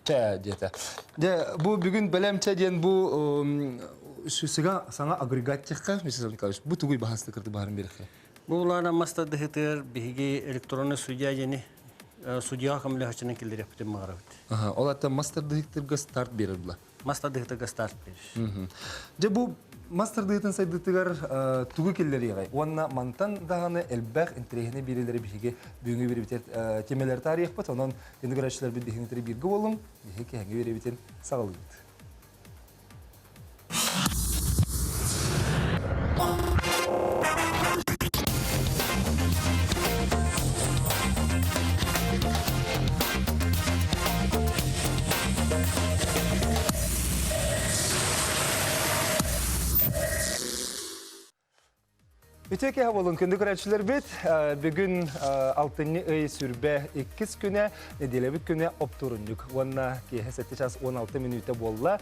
Чэ диэтэ. Дьэ, бу бүгүн бэлэм чэ диэн бу сыга саҥа агрегат техха, Вячеслав Николаевич, бу тугуй баһасты кырды баарын берехе. Бу улаана мастардыһытыгар биһиги электронный судья диэни судьяға көмөлөһөчүнэн киллэриэхпитин баҕарабыт. Аха, ол ата мастардыһыктарга старт берер була. Мастардыһытыгар старт берер. Дьэ бу мастардыһытын сайдыытыгар тугу киллэриэҕэй? Уонна мантан даҕаны элбэх интэриэһинэй биэриилэри биһиги бүгүҥҥү биэриибитигэр тиэмэлэри таарыйыахпыт. Онон күндү көрөөччүлэрбит биһигини бииргэ буолуҥ, биһиги киһиҥҥи биэриибитин саҕалыыбыт. Үтүө киһи буолун күндү көрөөччүлэрбит. Бүгүн алтынньы ый сүрбэ иккис күнэ, нэдиэлэбит күнэ оптуорунньук. Уонна киэһэ 7 час 16 мүнүүтэ буолла.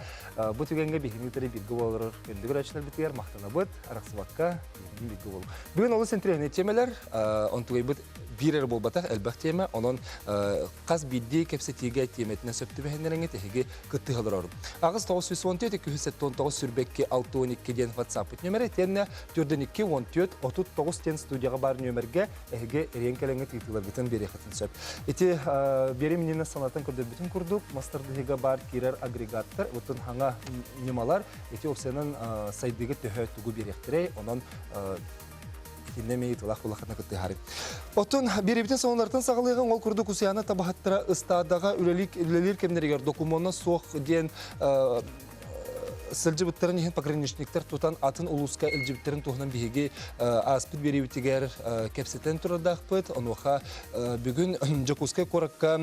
Бу түгэҥҥэ биһигини кытары бииргэ буолар күндү көрөөччүлэрбитигэр махтанабыт, арахсыбакка биһигини бииргэ буолуҥ. Бүгүн олус интэриэһинэй тиэмэлэр, онтугайбыт биир эрэ буолбатах, элбэх тиэмэ. Онон хас биирдии кэпсэтиигэ тиэмэтинэн сөп түбэһиннэрэҥҥит эһиги кыттыһа олорорум. 8 914 279 сүрбэкки 62 диэн WhatsApp нүөмэрэ итиэннэ 42 14 39 диэн студияҕа баар нүөмэргэ эһиги эриэн кэлэҥҥит ыытыыларгытын биэриэххитин сөп. Ити биэри минина санатан көрдөрбүтүн курдук, мастардыһыга баар киирэр агрегаттар, отун хаҥа ньымалар ити опциянан сайдыыга төһө тугу биэриэхтэрэй, онон итиннэ эмиэ ыытылаах улахана кыттыһары. Оттон биэрибитин сонуннартан саҕалыаҕыҥ ол курдук Усуйаана табаһыттара ыстаадаҕа үлэлиир кэмнэригэр докумуона суох диэн сылдьыбыттарын иһин пограничниктар тутан атын улууска илдьибиттэрин туһунан биһиги ааспыт биэриибитигэр кэпсэтэн турардаахпыт. Онуоха бүгүн Дьокуускай куоракка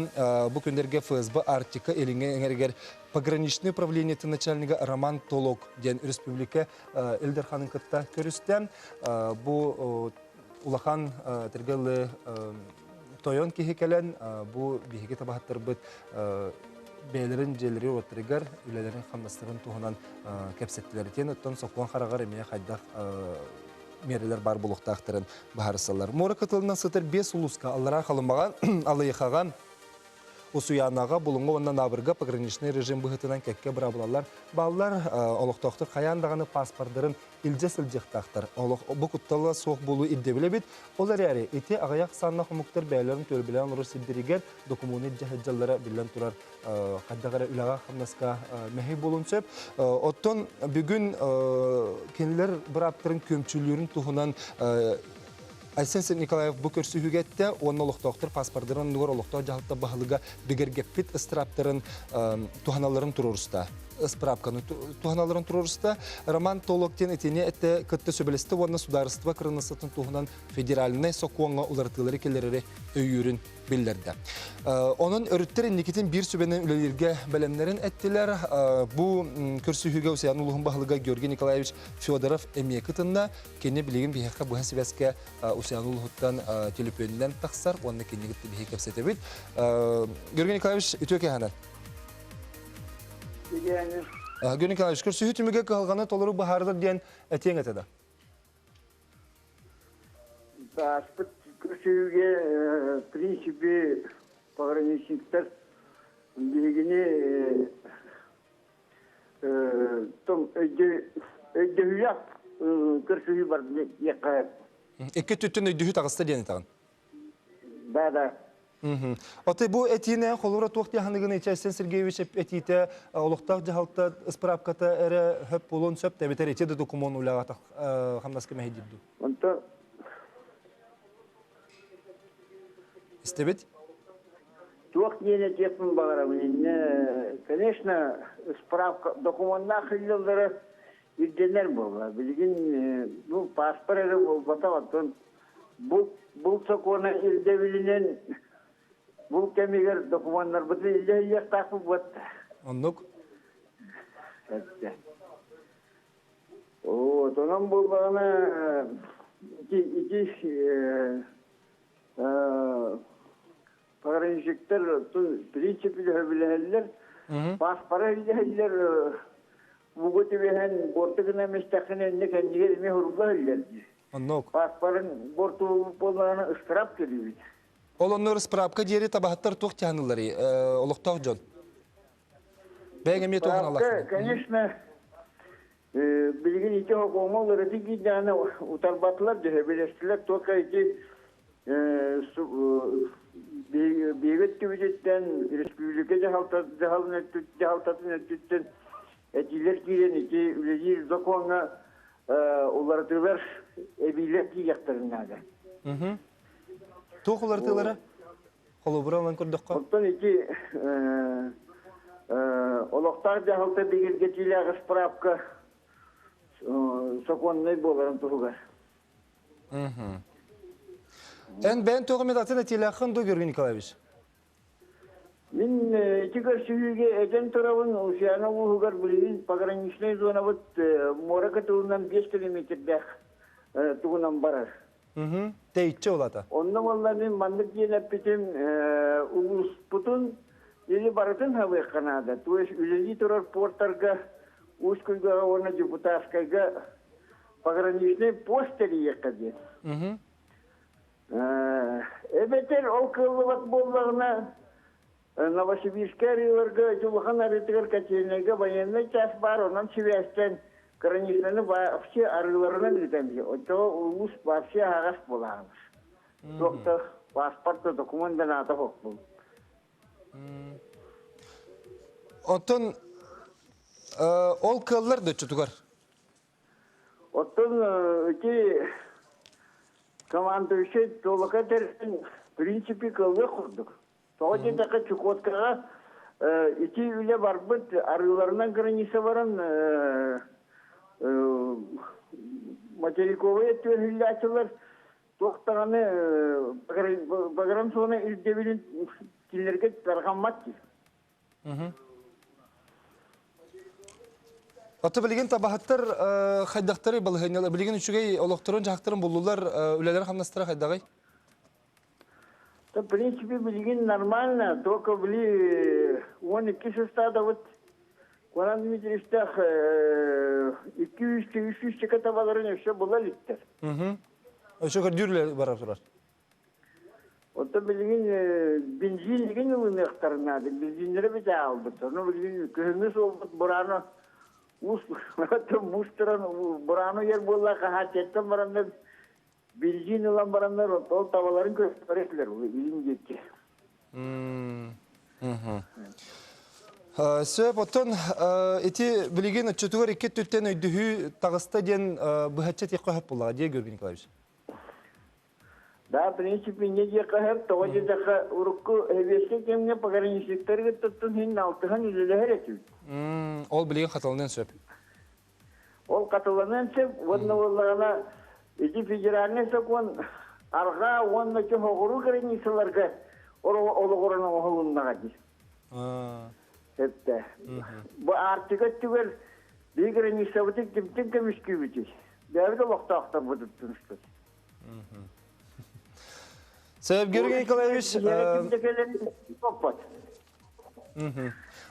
бу күннэргэ ФСБ Арктика илиҥҥи эҥэригэр пограничный управлениетын начальнига Роман Толок диэн республика Ил Дарханын кытта көрүстэ. Бу улахан тиргэлы тойон киһи кэлэн бу биһиги табаһыттарбыт бэйэлэрин дьиэлэри уоттарыгар үлэлэрин хамнастарын туһунан кэпсэттилэр. Итиэн оттон сокуон хараҕар эмиэ хайдах миэрэлэр баар буолуохтаахтарын быһаарсаллар. Муора кытылынан сытар биэс улууска Аллараа Халымаҕа, Алыйхаҕа, Усуйаанаҕа, Булуҥҥа уонна Наабырга пограничный режим быһыытынан кэккэ быраабылалар бааллар. Олохтоохтор хайаан даҕаны пааспардарын илдьэ сылдьыахтаахтар. Олох бу куттала суох буолуу ирдэбилэ эбит. Ол эрээри ити аҕыйах ахсааннаах омуктар бэйэлэрин түөлбэлээн олорор сирдэригэр докумуону илдьэ сылдьаллара биллэн турар хайдах эрэ үлэҕэ-хамнаска мэһэй буолуон сөп. Оттон бүгүн кинилэр бырааптарын күөмчүлүүрүн туһунан Айсен Николаев бу көрсүһүүгэ эттэ уонна олохтоохтор паспордарын оннугар олохтоох дьаһалта баһылыга бигэргэппит ыстырааптарын туһаналларын туруоруста. Ыспыраапканы туһаналларын туруоруста. Роман Толок диэн итини этэ кытта сөбүлэстэ уонна судаарыстыба кырынысатын туһунан федеральнай сокуоҥҥа уларытыылары киллэрэри өйүүрүн биллэрдэ. Онон өрүттэр инникитин биир сүбэнэн үлэлииргэ бэлэмнэрин эттилэр. Бу көрсүһүүгэ Усуйаан улууһун баһылыга Георгий Николаевич Федоров эмиэ кытынна. Кини билигин биһиэхэ быһа сибээскэ Усуйаан улууһуттан төлөпүөнүнэн тахсар уонна кинини кытта биһиги кэпсэтэбит. Георгий Николаевич, үтүө киэһэнэн. Георгий Николаевич, көрсүһүү түмүгэ кыһалҕаны толору быһаардар диэн этиэҥ этэ да? Ааспыт көрсүһүүгэ, в принципе, пограничниктар биһигини том өйдөһүүлээх көрсүһүү бар диэххэ. Икки өттүттэн өйдөһүү таҕыста диэн этэҕин. Да, да. Отой бу этиини холура туох диэханыгын Айсен Сергеевич этиитэ олохтоох дьаһалта ыспыраапката эрэ хөп буолуон сөп эбэтэр ити да докумуон үлэҕэ хамнаска мэһэйдиир дуу? Онтон Истэбит? Туох диэн этиэхпин баҕарабын иннэ, конечно, справка докумуоннаах сылдьаллара ирдэнэр буолла. Билигин бу паспор эрэ буолбатах, оттон бу бу сокуона ирдэбилинэн бу кэмигэр докумуоннарбытын илдьэ сылдьыахтаахпыт буотта. Оннук. Вот, онон буоллаҕына ити ити пограничниктар принципи билэһэллэр, паспора илдьэһэллэр, бугу түбэһэн буорту гына эмистэххинэ иннэ кэннигэр эмиэ хурулла иһиллэр дии. Оннук. Паспорын буорту буоллаҕына ыстыраап төлүүбүт. Ол оннугар справка диэри табаһыттар туох дьаһанылларый олохтоох дьон? Бэйэҥ эмиэ туох Справка, конечно, билигин ити сокуоҥҥа уларытыы киирдэҕинэ утарбатылар, сөбүлэстилэр, только ити биһиги өттүбүтүттэн, республика дьаһалтатын өттүттэн этиилэр киирэн ити үлэлиир законҥа уларытыылар эбиилэр киириэхтэрин наада. Туох уларытыылара? Холобура ылан көрдөххө? Оттон ити олохтоох дьаһалта бигэргэтиилээх ыспыраапка сокуоннай буоларын туһугар. Эн бэйэн туох эмит атын этиилээххин дуу, Георгий Николаевич? Мин ити көрсүһүүгэ этэн турабын, Усуйаана улууһугар билигин пограничнай зонабыт муора кытылынан 5 километрдээх тугунан барар. Тэйиччи улата. Онно буолла мин маннык диэн эппитим, улууспутун или барытын хабыахха наада. То есть үлэлии турар портарга, Усть-Куйгаҕа уонна Депутатскайга пограничный пост тэрийиэххэ диэн. Эбэтэр ол кыаллыбат буоллаҕына, Новосибирскай арыыларга ити улахан арыытыгар котельнайга военнай чаас баар, онон сибээстэн границаны вообще арыыларынан ыытан биһи. Оччоҕо улуус вообще аһаҕас буолаҕынар. Туох да паспорт да документ да наада суох Оттон ол кыаллар да оччотугар? Оттон ити командующай Туолака тэрин принципе кыллыах курдук. Тоҕо диэтэххэ Чукоткаҕа ити үлэ барбыт арыыларынан граница баран материковай өттүгэр иһиллээччилэр туох даҕаны погранзона ирдэбилин кинилэргэ тарҕаммат дии. Ото билигин табаһыттар хайдахтарый балаһыанньалар билигин үчүгэй олохторун-дьаһахтарын буллулар үлэлэрэ-хамнастара хайдаҕый? Да, в принципе, билигин нормально, только били 12 састаадабыт Куран Дмитриевтэх 200 үс табаларын өссө була иликтэр. Өссө көрдүүр барар турар. Оттон билигин бензин игин ылыныахтарын наада. Бензиннэри бите аалбыт. Ону билигин күһүҥҥү суолбут бураны муус муус туран бураны ер буолла хаһааччыттан бараннар Бензин ылан бараннар ол табаларын көстөр этилэр илин диэки. Сөп, оттон ити билигин оччотугар икки өттүттэн өйдөһүү таҕыста диэн быһаччы этиэххэ сөп буоллаҕа дии Георгий Николаевич. Да, в принципе, не диэххэ сөп, тоҕо диэтэххэ урукку сэбиэскэй кэмҥэ пограничниктары кыттыттан иһин алтыһан үлэлэһэр этибит. Ол билигин хатыланыан сөп. Ол хатыланыан сөп уонна буоллаҕына ити федеральнай сокуон арҕаа уонна чоһоҕуруу границаларга олоҕуран оҥоһулуннаҕа дии. Сөптө. Бу Арктика өттүгэр биһи границабытын кимтэн көмүскүүбүтүй? Бэйэбит олохтоохторбутуттан устут. Сөп, Георгий Николаевич.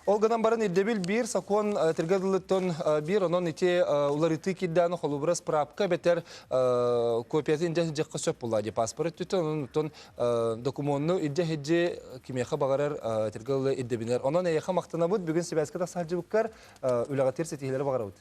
Ол гынан баран ирдэбил биир сокуон тиргэ дылыттан биир онон ити уларытыы кирдээн холобура справка эбэтэр копиятын илдьэ сылдьыахха сөп буолла дии паспорт өттүттэн онон оттон докумуонну илдьэ сылдьыы кимиэхэ баҕарар тиргэ дылы ирдэбинэр. Онон эйиэхэ махтанабыт бүгүн сибээскэ тахса сылдьыбыккар үлэҕитигэр ситиһиилэри баҕарабыт.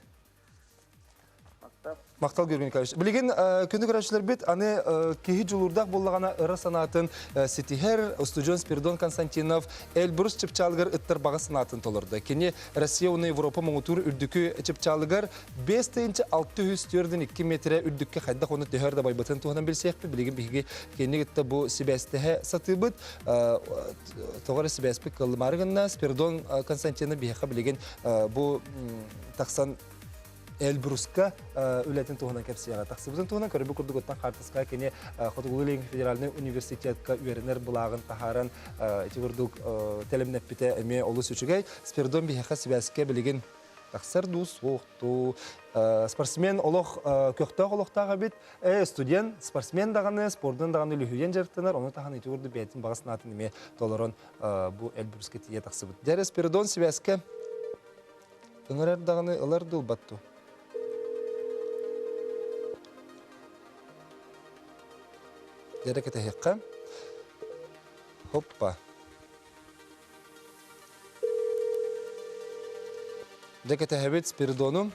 Махтал Георгий Николаевич. Билигин күнү көрөөччүлэрбит аны киһи дьулуурдаах буоллаҕына ыра санаатын ситиһэр устудьуон Спиридон Константинов Эльбрус чыпчаалыгар ыттар баҕа санаатын толордо. Кини Россия уонна Европа муҥутуур үрдүкү чыпчаалыгар 5642 метрэ үрдүккэ хайдах уонна төһөр да байбытын туһунан билсиэхпит. Билигин биһиги кини кытта бу сибээстэһэ сатыыбыт. Тоҕо эрэ сибээспит кыллымаары гынна. Спиридон Константинов биһиэхэ билигин бу тахсан Эльбруска үлэтин туһунан кэпсиэҕэ. Тахсыбытын туһунан көрбүт курдугуттан хаартыска кини Хотугулуу-Илиҥ федеральнай университетка үөрэнэр былааҕын таһааран ити курдук тэлэмнэппитэ эмиэ олус үчүгэй. Спиридон биһиэхэ сибээскэ билигин тахсар дуу, суох дуу. Спортсмен олох көхтөөх олохтоох эбит. Студент, спортсмен даҕаны, спордун даҕаны үлүһүйэн дьарыктанар, ону таһынан ити курдук бэйэтин баҕа санаатын эмиэ толорон бу Эльбруска тиийэ тахсыбыт. Дьэ, Спиридон сибээскэ Ыҥырар даҕаны ылар да ылбат дуу? Дьэрэ кэтэһиэххэ. Хоппа. Дьэ кэтэһэбит Спиридону.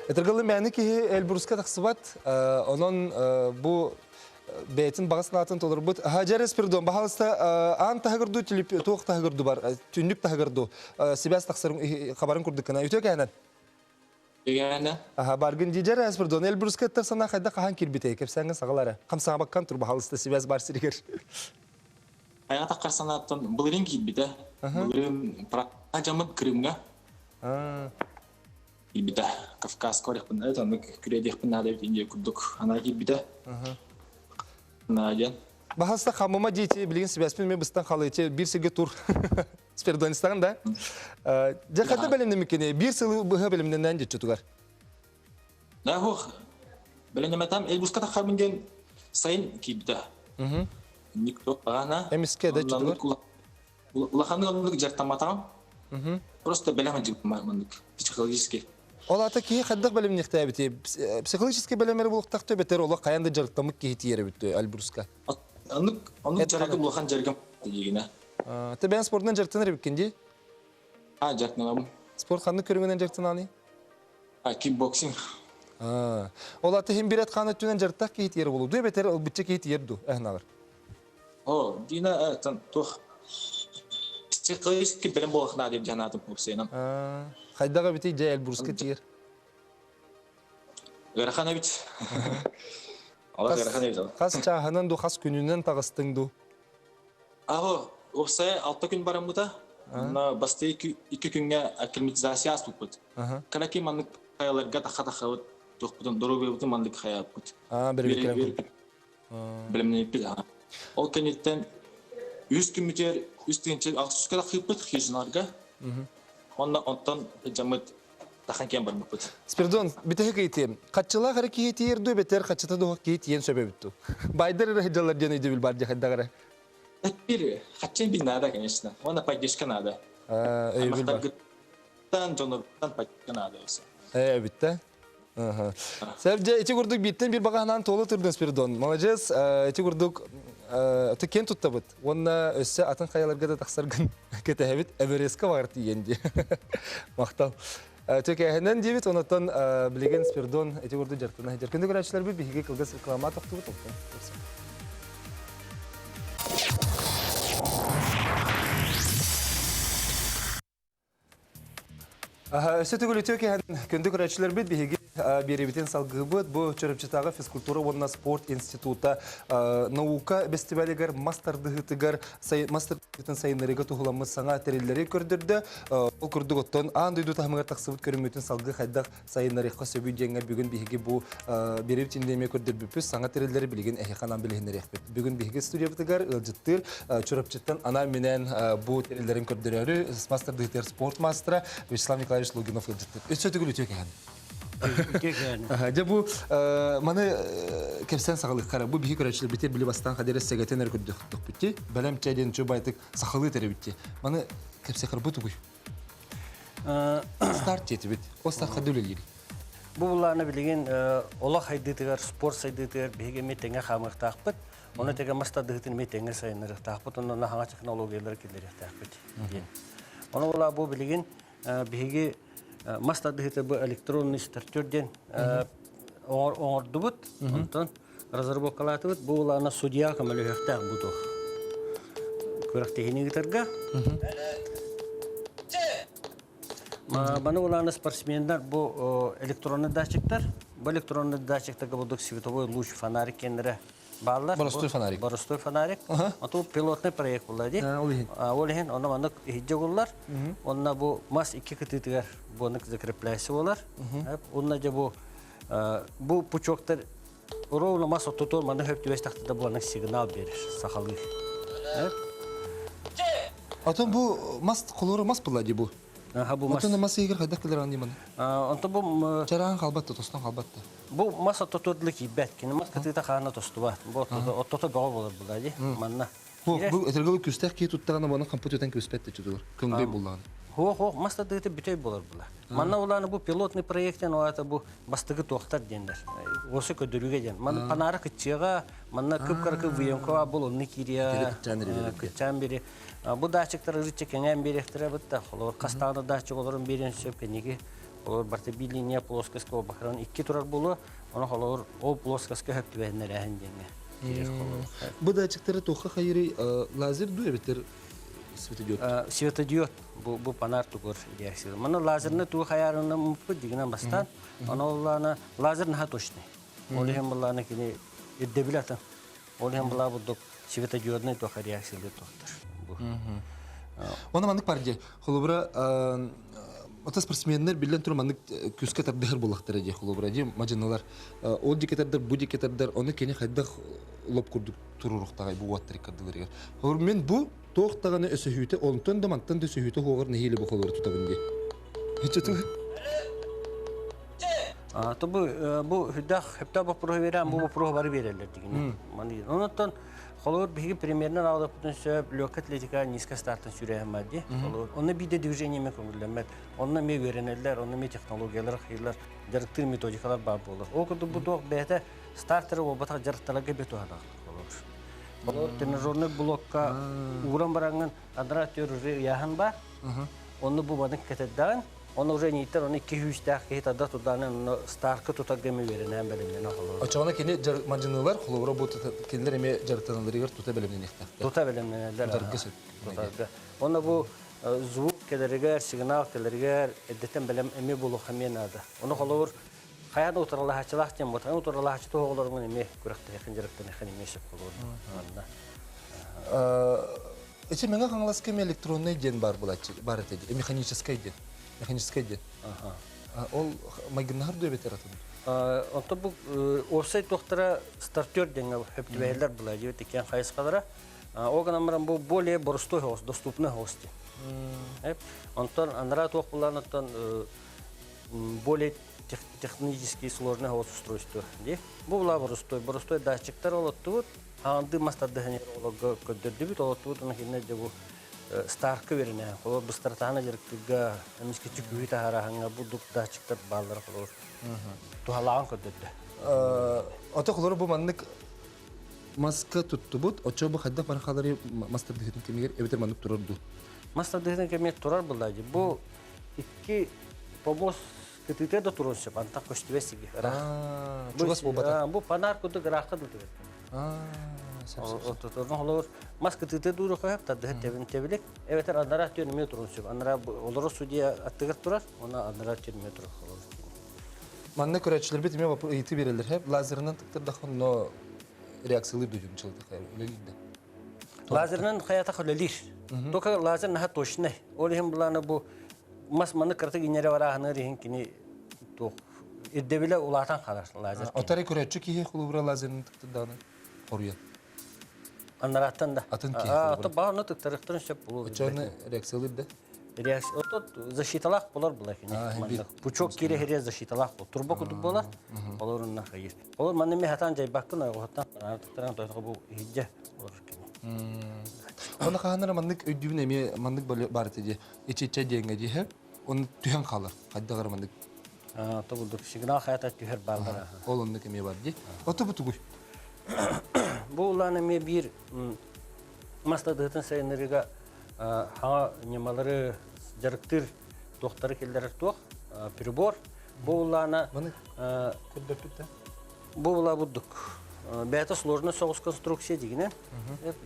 Этэргэлы мэни киһи Эльбруска тахсыбат, онон бу бэйэтин баҕа санаатын толорбут. Дьэ Спиридон, баһаалыста аан таһыгырду, туох таһыгырду бар, түннүк таһыгырду, сибээс тахсарын хабарын курдук гына. Үтүө кэһэнэн. Үгээнэ. Аха, баргын дижер Спиридон, Эльбруска ыттар санаа хайда хаһан киирбитэй, кэпсээҥҥин саҕалара. Хамсаабаккан тур, баһаалыста, сибээс бар сиригэр. Айаҕа таххар санааттан былырыын киирбитэ. Былырыын дьаммыт Крымҥа киирбитэ. Кавказка барыахпын наада, оннук күрүөдиэхпин наада эбит Индия курдук анаа киирбитэ. Наадьан. Баһаста хамыма дети билигин сибээспин мен быстан халыйчы биир сиргэ тур. Спердонистаҕын да? Дьэ хата бэлэмнэмиккини биир сылы быһа бэлэмнэнэн дьүччүтугар. Да хух. Бэлэмнэмэтам Эльбуска таххарбын диэн сайын киирбитэ. Никто ана. Эмиске да чутугар. Улаханнык оннук дьарыктамматаҕым. Просто бэлэм маннык психологически. Ол ата киһи хайдах бэлэмниэхтээбити? Психологически бэлэмнэри булуохтаах бэтэр олох хайан да дьарыктаммыт киһи тиийэр эбит Альбруска. Оннук оннук дьарыгым улахан дьарыгым диигинэ. Ты бэйэн спордунан дьарыктанар эбиккин дии? А, дьарыктанабын. Спорт ханнык көрүҥүнэн дьарыктананый? А, кикбоксинг. Ол аты хим бирет хаан өттүнэн дьарыктаах киһи тиийэр буолуо дуу эбэтэр ылбычча киһи тиийэр дуу эһнаҕар? О, Дина, туох психологически бэлэм буолуохнаах диэн санаатым уопсайынан. Хайдах эбитий дьэ Эльбруска тиийэр? Ыарахан эбит. Олох ыарахан эбит. Хас чааһынан ду, хас күнүнэн таҕыстыҥ ду? Аһо, уопсайа алта күн бараммыта. Онно бастыы икки күҥҥэ акклиматизация ааспыппыт. Кыракый маннык хайаларга таха-тахабыт, туохпутун, доруобуйабытын маннык хайааппыт. Аа, бэрбиккэ. Бэлэмнэниппит. Ол кэнниттэн үс күммүтүгэр үс тыһыынча алтыс тахыыппыт хижиналарга. Онно онтон дьаммыт тахан киэн барбыппыт. Спиридон, бүтэһик ыйытыым. Хаччылаах эрэ киһи тиийэр дуу, эбэтэр хаччыта дуох киһи тиийэн сөп эбит дуу? Байдар эрэ сылдьаллар диэн өйдөбүл бар дии хайдах эрэ. Теперь хаччын бин надо, конечно. Уонна поддержка надо. Өйөбүл бар. Аймахтаргыттан, дьонуттан поддержка надо. Эбит да? Сәп дьэ ити курдук бииртэн биир баҕаһынан туола турдун Спиридон. Молодец, ити курдук киэн туттабыт. Уонна өссө атын хайаларга да тахсаргын кэтэһэбит. Эверестка баҕар тиийэн дии. Махтал. Төкээһинэн диэбит, онотон билигин Спиридон ити курдук дьарыктана сылдьар. Күндү көрөөччүлэрбит биһиги кылгас реклама тохтубут. Өссө төгүл үтүө киһэн күндү көрөөччүлэрбит биһиги биэрэбитин салгыыбыт. Бу Чөрөпчүтааҕы физкультура уонна спорт института наука бэстибээлигэр мас тардыһыытыгар мас тардыһыытын сайыннарыыга туһуламмыт саҥа тэриллэри көрдөрдө. Ол курдук оттон аан дойду таһымыгар тахсыбыт көрүҥмүтүн салгыы хайдах сайыннарыахха сөбүй диэҥҥэ бүгүн биһиги бу биэрэбит иннинэ көрдөрбүппүт саҥа тэриллэри билигин эһиэхэ анаан билиһиннэриэхпит. Бүгүн биһиги студиябытыгар ыалдьыттыыр Чурапчыттан анаан-минээн бу тэриллэрин көрдөрөөрү мастер дыһытыгар спорт маастара Вячеслав Николаевич Лугинов ыалдьыттыыр. Өссө төгүл үтүө кэһэн. Дьэ бу маны кэпсээн саҕалыаххара. Бу биһи көрөөччүлэрбитигэр били бастаан хадера сэгэтин эрэ көрдөхпүт. Бэлэм чэ диэн чубайтык сахалыы тэрэбитти. Маны кэпсэхэр бу тугуй? Старт диэтибит. Ол старт хадды үлэлиир. Бу булааны билигин олох сайдыытыгар, спорт сайдыытыгар биһиги эмиэ тэҥҥэ хаамыахтаахпыт. Ону тэгэ мас тардыһыытын эмиэ тэҥҥэ сайыннарыахтаахпыт, онно хаҥа технологиялары киллэриэхтээхпит диэн. Ону була бу билигин биһиги мас тардыһыыта бу электронный стартер диэн оҥордубут. Онтон разработкалаатыбыт. Бу улаана судья көмөлөһүөхтээх бу туох күрэхтэһиини ыытарга. Маны улаана спортсменнар бу электронный датчиктар, бу электронный датчиктарга бурдук световой луч фонарик кеннере бааллар. Боростуой фонарик. Боростуой фонарик. Оту пилотный проект буолла дии. Ол иһин. Ол иһин онно маннык иһирдьэ угуллар. Онно бу мас икки кытыытыгар буонук закрепляйся буолар. Онно дьэ бу бу пучоктар ровно мас оттотуор манна хөп түбэс тахтыда буонук сигнал берер сахалыы. Отон бу мас холоро мас була дии бу. Аха бу мас. Отон мас игер хайдах кэлэр ани маны? Онтон бу Чараан халбатта, тостон халбатта. Бу мас оттотуор дылы киирбэт. Кини мас кытыыта хаана тостубат. Бу оттото бөҕө болор була дии. Манна. Хуох, бу этэргэл күстээх киһи туттаҕына маны хампыт үтэн күспэт дечи тугар. Көҥдөй буллаҕына. Хуох, хуох, мас тардыыта бүтэй болар була. Манна улааны бу пилотный проектен оата бу бастыгы туохтар диэннэр. Осы көдөрүүгэ диэн. Манна панара кытчыга, манна кып-кыракы выемкаға бұл онны кириэ. Кытчаан бири. Бу датчиктар ырычча кэҥээн биэриэхтэрэ бытта. Холор хастааны датчик олорун биэриэн сөп кэнниги. Олор барта биир линия плоскоска бакыран икки турар буолуо. Оны холор ол плоскоска хөп түбэһиннэрээһин диэҥҥэ киирэр холор. Бу датчиктары туохха хайырый лазер дуу эбэтэр светодиод? Светодиод бу бу панар тугур реакция. Маны лазерны туу хаярына муппут дигинен бастан. Оны оллаана лазер наха точный. Ол иһин буллаана кини ирдэбил атын. Ол иһин булаа бурдук светодиодный туох реакциялы туохтар. Бу. Оны маннык бар дии. Холобура, ата спортсменнер биллэн туран маннык күскэ тардыһар буоллахтара дии холобура дии мадьыналар. Ол дикетердер, бу дикетердер, оны кини хайдах лоп курдук туруруктагай бу уоттар иккардыларыгар. Холобур, мен бу туох даҕаны өсөһүүтэ, онтон да мантан да өсөһүүтэ хуоҕар нэһиилэ бу холобура тутабын дии. Чөтү. То бу бу хүдэх хөптөө боппуруһу берен бу боппуруһу бары береллер дигини. Онуттан холобур биһиги примерно аалаппытын сөп легкая атлетика низкая стартан сүрээһин бар дии. Холобур онно биирдэ движение эмэ көҥүллэммэт. Онно эмиэ үөрэнэллэр, онно эмиэ технологиялар хайылар, дьарыктыыр методикалар баар буолар. Ол курдук бу туох бэйэтэ стартера буолбатах дьарыктарга бе туһалаах холобур. Холобур тренажерный блокка ууран бараҥҥын анараа өттүгэр уже ыйааһын баар. Онно бу банык кэтэрдэҕин Оны уже нииттер оны икки хүүстээх киһи тарда турдааны онно старка тутарга эми үөрэнээн бэлэмнэнэ холобура. Очоҕуна кини мадьынылар холобура бу кинилэр эмиэ дьарыктаналларыгар тута бэлэмнэниэхтээхтэр. Тута бэлэмнэнэллэр. Тутарга сөп. Тутарга. Онно бу звук кэлэригэр, сигнал кэлэригэр эрдэттэн бэлэм эмиэ буолуохха эмиэ наада. Ону холобур хайа да утарылаһааччылаах диэн буолар. Утарылаһааччы туһуоларгын эмиэ күрэхтэһиэххин дьарыктаныаххын эмиэ сөп холобур. Манна. Ити Мэҥэ Хаҥаласка эмиэ электроннай диэн баар буолааччы, баар этэ дии, механическай диэн. Механическай диэн. Ол майгыннаһар дуо эбэтэр атын? Онто бу уопсай туохтара стартер диэҥҥэ хөп түбэһэллэр была диэбит иккиэн хайысхалара. Ол гынан баран бу более боростой соҕус, доступный соҕус диэн. Онтон анараа туох булаан оттон более технически сложное соҕус устройство дии. Бу була боростой, боростой датчиктар олоттубут, Хаандыы мас тардыһан оҕолорго көрдөрдүбүт, олоттубут уонна кинилэр дьэ бу старка үөрэнэ, холобур быстаратаһына дьарыктыырга, эмискэччи күүһү таһаараһыҥҥа бурдук датчиктар бааллара холобур туһалааҕын көрдөрдө. Ото холобур бу маннык маска туттубут, оччо бу хайдах барахалары мас тардыһытын кэмигэр эбэтэр маннык турар дуу? Мас тардыһытын кэмигэр турар буолла дии. Бу икки помос кытыыта да туруон сөп, антах көстүбэт сиги ыраах. Чугас буолбата. Бу панар курдук ыраахха да түбэт. Ортотунан холобур мас кытыыта дуура хөп тардыһыт тэбин тэбилик эбэтэр анараа түөн эмиэ турун сөп. Анараа олорор судья аттыгар турар, уонна анараа түөн эмиэ турар холобур. Манна көрөөччүлэрбит эмиэ ыйытыы биэрэллэр хэп лазерынан тыктырдахха но реакциялыыр дуу дьылдах үлэлиир да. Лазерынан хаятах үлэлиир. Только лазер наха точный. Ол иһин булааны бу мас маны кыратык иннере барааһыныыр иһин кини туох ирдэбилэ улаатан хаалар лазер. Отары көрөөччү киһи холобура лазерын тыктырдаҕына хоруйан. Аннарааттан да. Атын киһи холобура. Баҕар тыктарыктарын сөп булуо. Оччону реакциялыыр да? Реакция. Отот защиталаах болар була кини. Пучок кире хире защиталаах бол. Турба кудук болар. Олорунна хайыр. Олор манна ми хатан жайбаккын ойготтан тыктаран тойго бу иһиджэ олор кини. Оны хаһанара маннык өйдүүбүн эмиэ маннык бар этэ дии. Ичиччэ диэҥҥэ дии Оны түһэн хаалар. Хайдах эрэ маннык. Тобулдук сигнал хаята түһэр бааллар. Ол оннук эмиэ бар дии. Ото бу тугуй? Бу улаан эмиэ биир мас тардыһытын сайыннарыыга хаҥа ньымалары дьарыктыыр туохтары киллэрэр туох прибор. Бу улаана Маны көрдөрбүт да? Бу була бурдук. Бэйэтэ сложный соҕус конструкция дигинэн.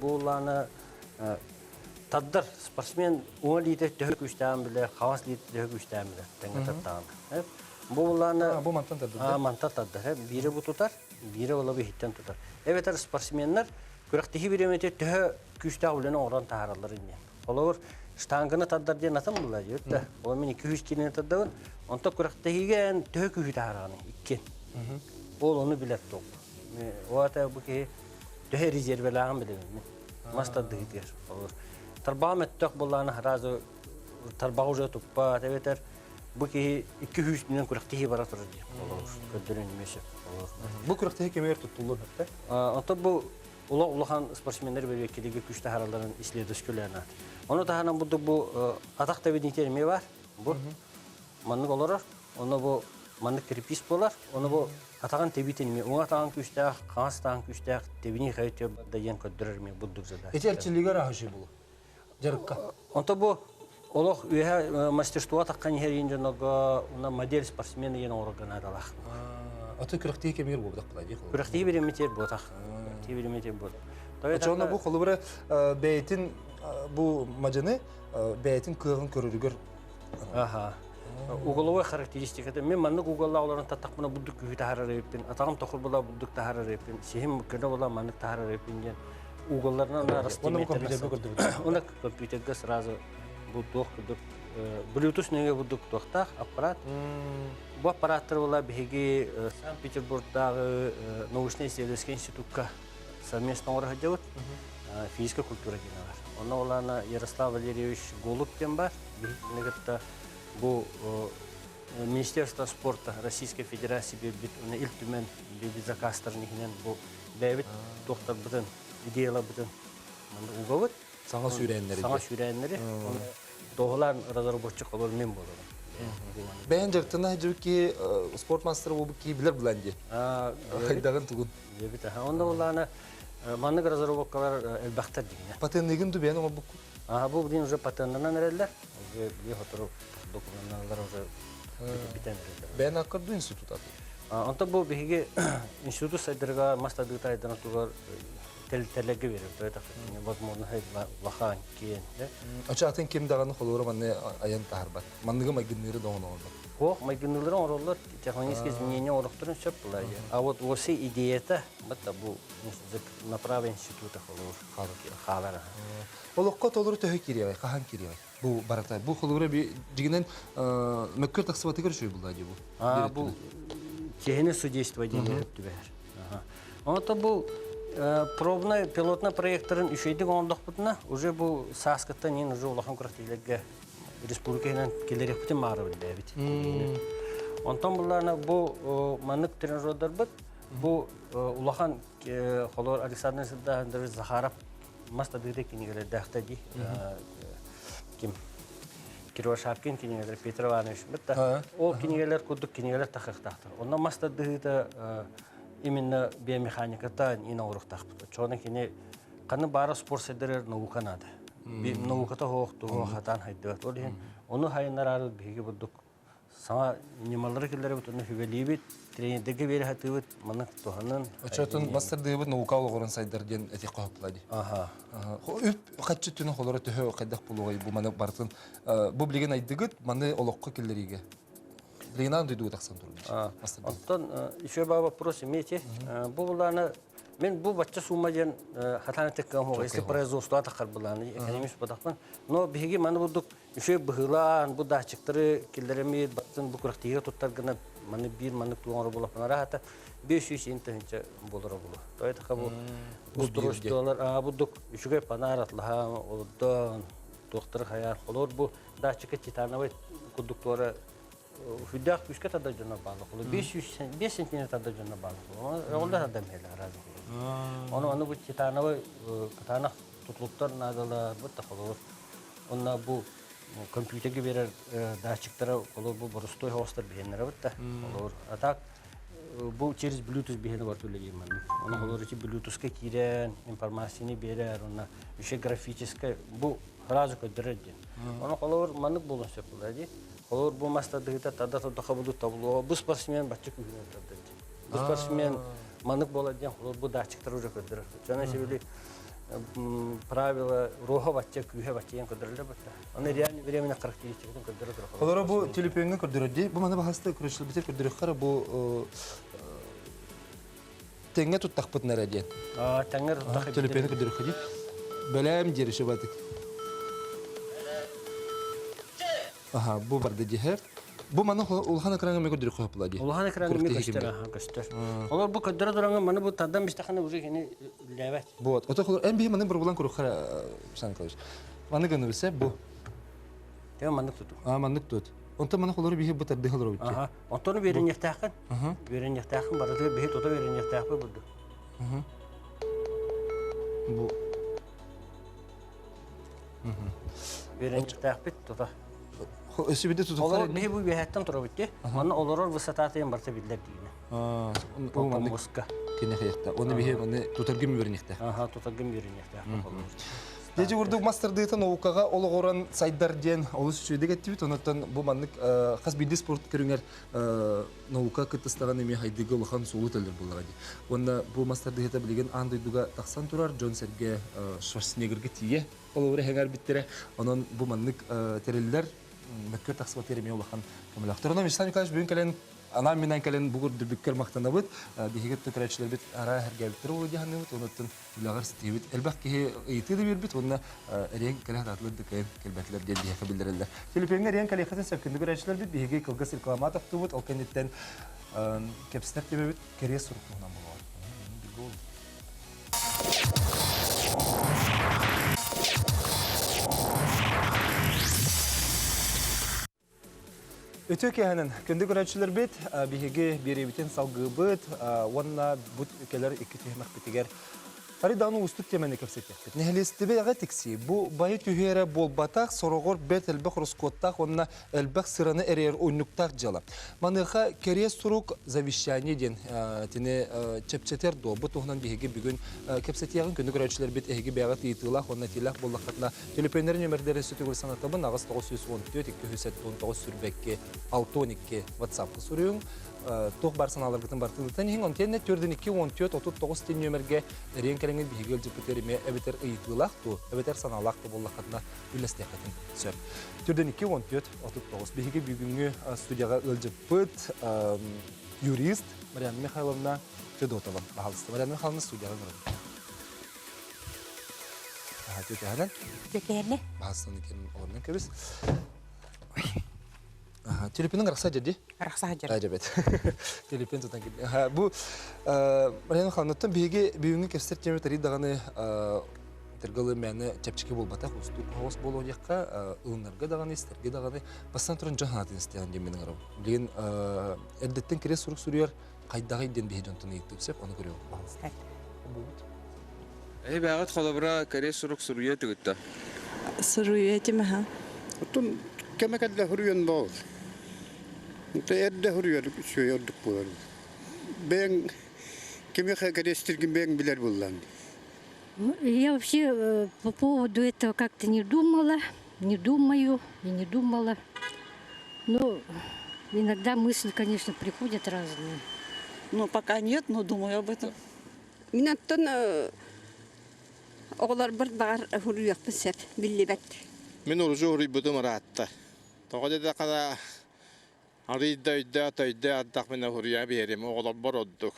Бу улаана тардар спортсмен уҥа илиитэ төһө күүстээҕин билэр, хаҥас илиитэ төһө күүстээҕин билэр тэҥҥэ тартаҕына. Бу булааны бу мантан тардар. Мантан тардар. Биирэ бу тутар, биирэ була бу иһиттэн тутар. Эбэтэр спортсменнар күрэхтэһии бириэмэтэ төһө күүстээх үлэни оҥорон таһаараллар диэн. Холобур, штанганы тардар диэн атын була диэбит да. Ол мин 200 киилэни тардабын. Онтон күрэхтэһиигэ эн төһө күүһү таһаараҕыный? Икки. Ол ону билэр туох. Ол ата бу киһи төһө резервэлээҕин билэбин мин. Мас тардыһыытыгар. Тарбаҕым өттөх буоллаҕына сразу тарбаҕы уже туппат эбэтэр бу киһи 200 мүнэн күрэхтэһии бара турар диэн олорор. Көрдөрөн эмиэ сөп. Бу күрэхтэһии кэмигэр туттуллуон сөп Онтон бу. улахан спортсменнар бэбиэккилигэ күш таһараларын исследователь Ону таһынан бу бу атах тэбиниитэ эмиэ бар. Бу маннык олорор. Ону бу маннык кирпиис буолар. Ону бу атаҕын тэбиитин эмиэ уҥа атаҕын күүстээх, хаҥас атаҕын күүстээх тэбинии хайытыа да диэн көрдөрөр эмиэ бурдук задача. Ити эрчиллиигэр аһышы булу. Дьарыкка. Онто бу олох үөһэ мастерство таххан иһэр дьоннорго уна модель спортсмен диэн оҥорорго наадалаах. Аты күрэхтии кэмигэр буолбатах була дии. Күрэхтии бириммитигэр буотах. Күрэхтии бириммитигэр буотах. Очоно бу холобура бэйэтин бу мадьыны бэйэтин кыаҕын көрөрүгэр Аха. Уголовой характеристиката мен маннык уголлаах олорон таттахпына бурдук күүһү таһаарар эбиппин, атаҕым тохур була бурдук таһаарар эбиппин, сиһим көнө була маннык таһаарар эбиппин диэн уголларынан Оны компьютерге көрдүбүт. Оны компьютерге сразу бу туох курдук Bluetooth нөҥүө бурдук туохтаах аппарат. Бу аппараттар була биһиги Санкт-Петербургдааҕы научно-исследовательский институкка совместно оҥоро сылдьабыт. Физическая культура диэн бар. Онно улаана Ярослав Валерьевич Голуб диэн бар. Биһигини кытта бу Министерство спорта Российской Федерации биэрбит уонна Ил Түмэн биэрбит заказтарын иһинэн бу бэйэбит туохтарбытын, идеяларбытын манна угабыт. Саҥа сүүрээннэри. Саҥа сүүрээннэри. Туоһулаан разработчик олор мен буоларым. Бэйэн дьарыктана сылдьыбыт киһи спорт мастера буолбут киһи билэр булан дии. Хайдаҕын тугун. Диэбит. Онно буллаана маннык разработкалар элбэхтэр дигинэ. Патенныгын ду бэйэн оҥорбуккун? Аха бу билин уже патеннанан эрэллэр. Уже били сотору документналар уже бүтэн эрэллэр. Бэйэн аккырду институт аты? Онто бу биһиги институт сайдарга мас тардыыта айдан тугар тэллэргэ берер. Возможно, улахан киэн. Очо атын ким даҕаны холура манны айан таһарбат. Манныгы майгынныыры да оҥорбот. Ох, майгынныылары оҥороллор, технологические изменения оҥорохторун сөп буолар. А вот осы идеята, вот бу направо института холуур хаалар. Олоххо толору төһө кириэҕэй, хаһан кириэҕэй? Бу барата. Бу холуура дьигинэн мөккүөр тахсыбатыгар үчүгэй булла дии бу. А бу киһини судейство диэн түбэһэр. Онто бу пробный пилотный проекторын үчүгэйдик оҥордохпутуна, уже бу сааскыттан иин уже улахан күрэхтэһиилэргэ республика иһинэн киллэриэхпитин баҕара биллээбит. Онтон буллаана бу маннык тренажердарбыт бу улахан холор Александр Александрович Захаров мас тардыыта кинигэлэрдээхтэ дии. Ким Кирилл Шапкин кинигэлэр Петр Иванович бытта ол кинигэлэр курдук кинигэлэр тахыахтаахтар. Онно мас тардыһыыта именно биомеханиката ин оҥоруохтаахпыт. Оччоҕуна кини ханна баара спорт сайдарыгар наука наада. Науката суох тугу хатаан хайдыбат. Ол иһин ону хайыннараары биһиги бурдук саҥа ньымалары киллэрэбит, ону сүбэлиибит, тренердэргэ биэрэ сатыыбыт, маннык туһанан. Оччотун бастардыыбыт наука олоҕуран сайдар диэн этих хоһуплаа дии. Аха. Үп хаччы түнэ холоро төһө хайдах булуой бу маны барытын бу билигин айдыгыт маны олоххо киллэриигэ. Билигин дойдуга тахсан турбут. Оттон еще ба вопрос имеете. Бу буланы мен бу бачча сумма диэн хатаан теккам если производство тахар буланы экономист бодахпын. Но биһиги маны бурдук үчүгэй быһыылаан бу датчиктары киллэреммит баттын бу күрэхтэһиигэ туттаргына маны биир маннык туох оҥоро буоллахпына араата 500 тыһыынча буолара буолуо. То это бу устройстволар аа бурдук үчүгэй панаар атлаһаан олордоон туохтары хайаан холор бу датчика титановай курдук туора хүддээх күүскэ тардар дьонно бааллар. 500 5 сантиметр тардар дьонно бааллар. Оҕолор тардар мэлэ араас. Ону аны бу титановай кытаанах тутулуктар наадалар бу холобур Онно бу компьютерга биэрэр датчиктара олор бу боростуой хоҕостор биһиэннэрэ бытта. Олор а так бу через Bluetooth биһиэнэ бар үлэлиир маннык. Оны олор ити Bluetoothка киирэн информацияны биэрэр, онно еще графическое бу сразу көрдөрөр диэн. Оны холобур маннык буолуон сөп буолар дии. Холобур бу мас тардыгыта тарда турдахха буду табло бу спортсмен бачча күүһүнэн тардар диэн. Бу спортсмен маннык буолар диэн холобур бу датчиктар уже көрдөрөр. Дьоно себили правила руха бачча күүһэ бачча диэн көрдөрөллөр бытта. Аны реальный времени характеристикатын көрдөрө турар. Холоро бу телефоҥҥа көрдөрөр дии. Бу маны баһаста көрүшүлбүтэ көрдөрөххө бу тэҥҥэ туттахпытын эрэ диэн. Тэҥҥэ туттах Телефону көрдөрөххө дии. Бэлэм диэри шыбатык. Аха, бу барда дьиһэр. Бу маны улахан экраҥҥа мен көрдөрөххө хапыла дии. Улахан экраҥҥа мен көстөр, аха, көстөр. Олор бу көрдөрө тураҥҥа маны бу тардан бистахана уже кини үллээбэт. Вот. Ото холор эн биһи маны бургулан куруххара Александр Николаевич. Маны гыны билсе бу. Те маннык туту. А маннык тут. Онтон маны холору биһи бу тардыы холору битти. Аха. Онтону үөрэнньэхтээххин. Үөрэнньэхтээххин барытыгар биһи тута үөрэнньэхтээхпит бурдук. Бу Үөрэнчиктээхпит тута. Өссө биде тутуктар. Олор биһи бу үөһэттэн турабыт ди. Манна олорор высотатыйын барыта биллэр диинэ. Бу маннык кине хайыкта. Оны биһи маны тутаргым үөрэнихтэ. Аха, тутаргым үөрэнихтэ. Дьэ курдук мастардыыта наукаҕа олоҕуран сайдар диэн олус үчүгэйдик эттибит. Онуттан бу маннык хас биирдии спорт көрүҥэр наука кыттыстаҕын эмиэ хайдыга улахан суолу төлөр буоллаҕа дии. Уонна бу мастардыыта билигин аан дойдуга тахсан турар дьон-сэргэ Шварценеггергэ тиийэ холобура эһэҥэрбиттэрэ. Онон бу маннык тэриллэр мөккүөр тахсыбатыгар эмиэ улахан көмөлөөхтөр. Онон Вячеслав Николаевич бүгүн кэлэн анаан минэн кэлэн бу курдук махтанабыт. Биһиги төкөрөөччүлэрбит араа эргээбиттэр буолуо дии саныыбыт. Онуттан үлэҕэр ситиһибит элбэх киһи ыйытыы да биэрбит уонна эриэн кэлэ сатаатылар да кыайан кэлбэтилэр диэн биһиэхэ биллэрэллэр. Телефоҥҥа эриэн кэлиэххитин сөп күндү көрөөччүлэрбит биһиги кылгас реклама тохтуубут ол кэнниттэн кэпсэтэр төбөбүт кэриэс сурук туһунан буолуоҕа. Үтүө киэһэнэн күндү көрөөччүлэрбит, биһиги биэриибитин салгыыбыт уонна бу кэлэр икки түһүмэхпитигэр Арый даҕаны уустук тиэмэни кэпсэтиэхпит. Нэһилиэстибэ тиксии бу байы түһүү эрэ буолбатах, сороҕор бэрт элбэх ороскуоттаах уонна элбэх сыраны эрэйэр унньуктаах дьыала. Маныаха кэриэс сурук завещание диэн итини чэпчэтэр дуо? Бу туһунан биһиги бүгүн кэпсэтиэҕин күндү көрөөччүлэрбит эһиги бэйэҕит ыйытыылаах уонна этиилээх буоллаххытына Төлөпүөннэрин нүөмэрдэрин сүтүгүр санатабын 8 914 279 сүүрбэкки 62 WhatsApp-ка суруйуҥ. Туох баар санааларгытын барытын иһиҥ. Онтиэннэ 4 2 14 39 тин нүөмэргэ эриэн кэлэҥҥит биһиги ыалдьыппытыгар эмиэ эбэтэр ыйытыылаах дуу, эбэтэр санаалаах да буоллаххытына үллэстиэххитин сөп. 4 2 14 39 биһиги бүгүҥҥү студияҕа ыалдьыппыт юрист Марианна Михайловна Федотова. Баһаалыста, Марианна Михайловна студияҕа ыҥырабын. Түөтэһэнэн. Түөтэһэнэ. Баһастан икин олорунан кэбис. Телефонун рахса дьади. Рахса дьар. Ажабет. Телефон тутан кэлли. Бу Марьяна Михайловнаттан биһиги бүгүҥҥү кэпсэтэр темэ тарий даҕаны тыргылы мээнэ чэпчэки буолбатах устук оһоҕос буолуо диэххэ ылынарга даҕаны истэргэ даҕаны бастан туран дьон санаатын истэҕин диэн мин ыҥырабын. Билигин эрдэттэн кириэс сурук суруйар хайдаҕый диэн биһи дьонтон ыйыттым сөп ону көрүөм баһылыста. Эһи бэҕэт холобура кэрэ сурук суруйа түгүттэ. Суруйа этим аха. Оттон кэмэ кэллэ суруйан боол. Эрдэ суруйар үчүгэй ордук буолар. Бэйэҥ кимиэхэ кэриэстиргин бэйэҥ билэр буоллаҥ. Я вообще по поводу этого как-то не думала, не думаю и не думала. Ну, иногда мысли, конечно, приходят разные. Ну, пока нет, но думаю об этом. Мин оттон оҕолорбор баҕар суруйуохпун сөп, биллибэт. Мин уружу уруйбутум ыраатта. Тоҕо диэтэххинэ, арыый да өйдөөх өйдөөх ардахпына суруйа биэрим, оҕолорбор ордук.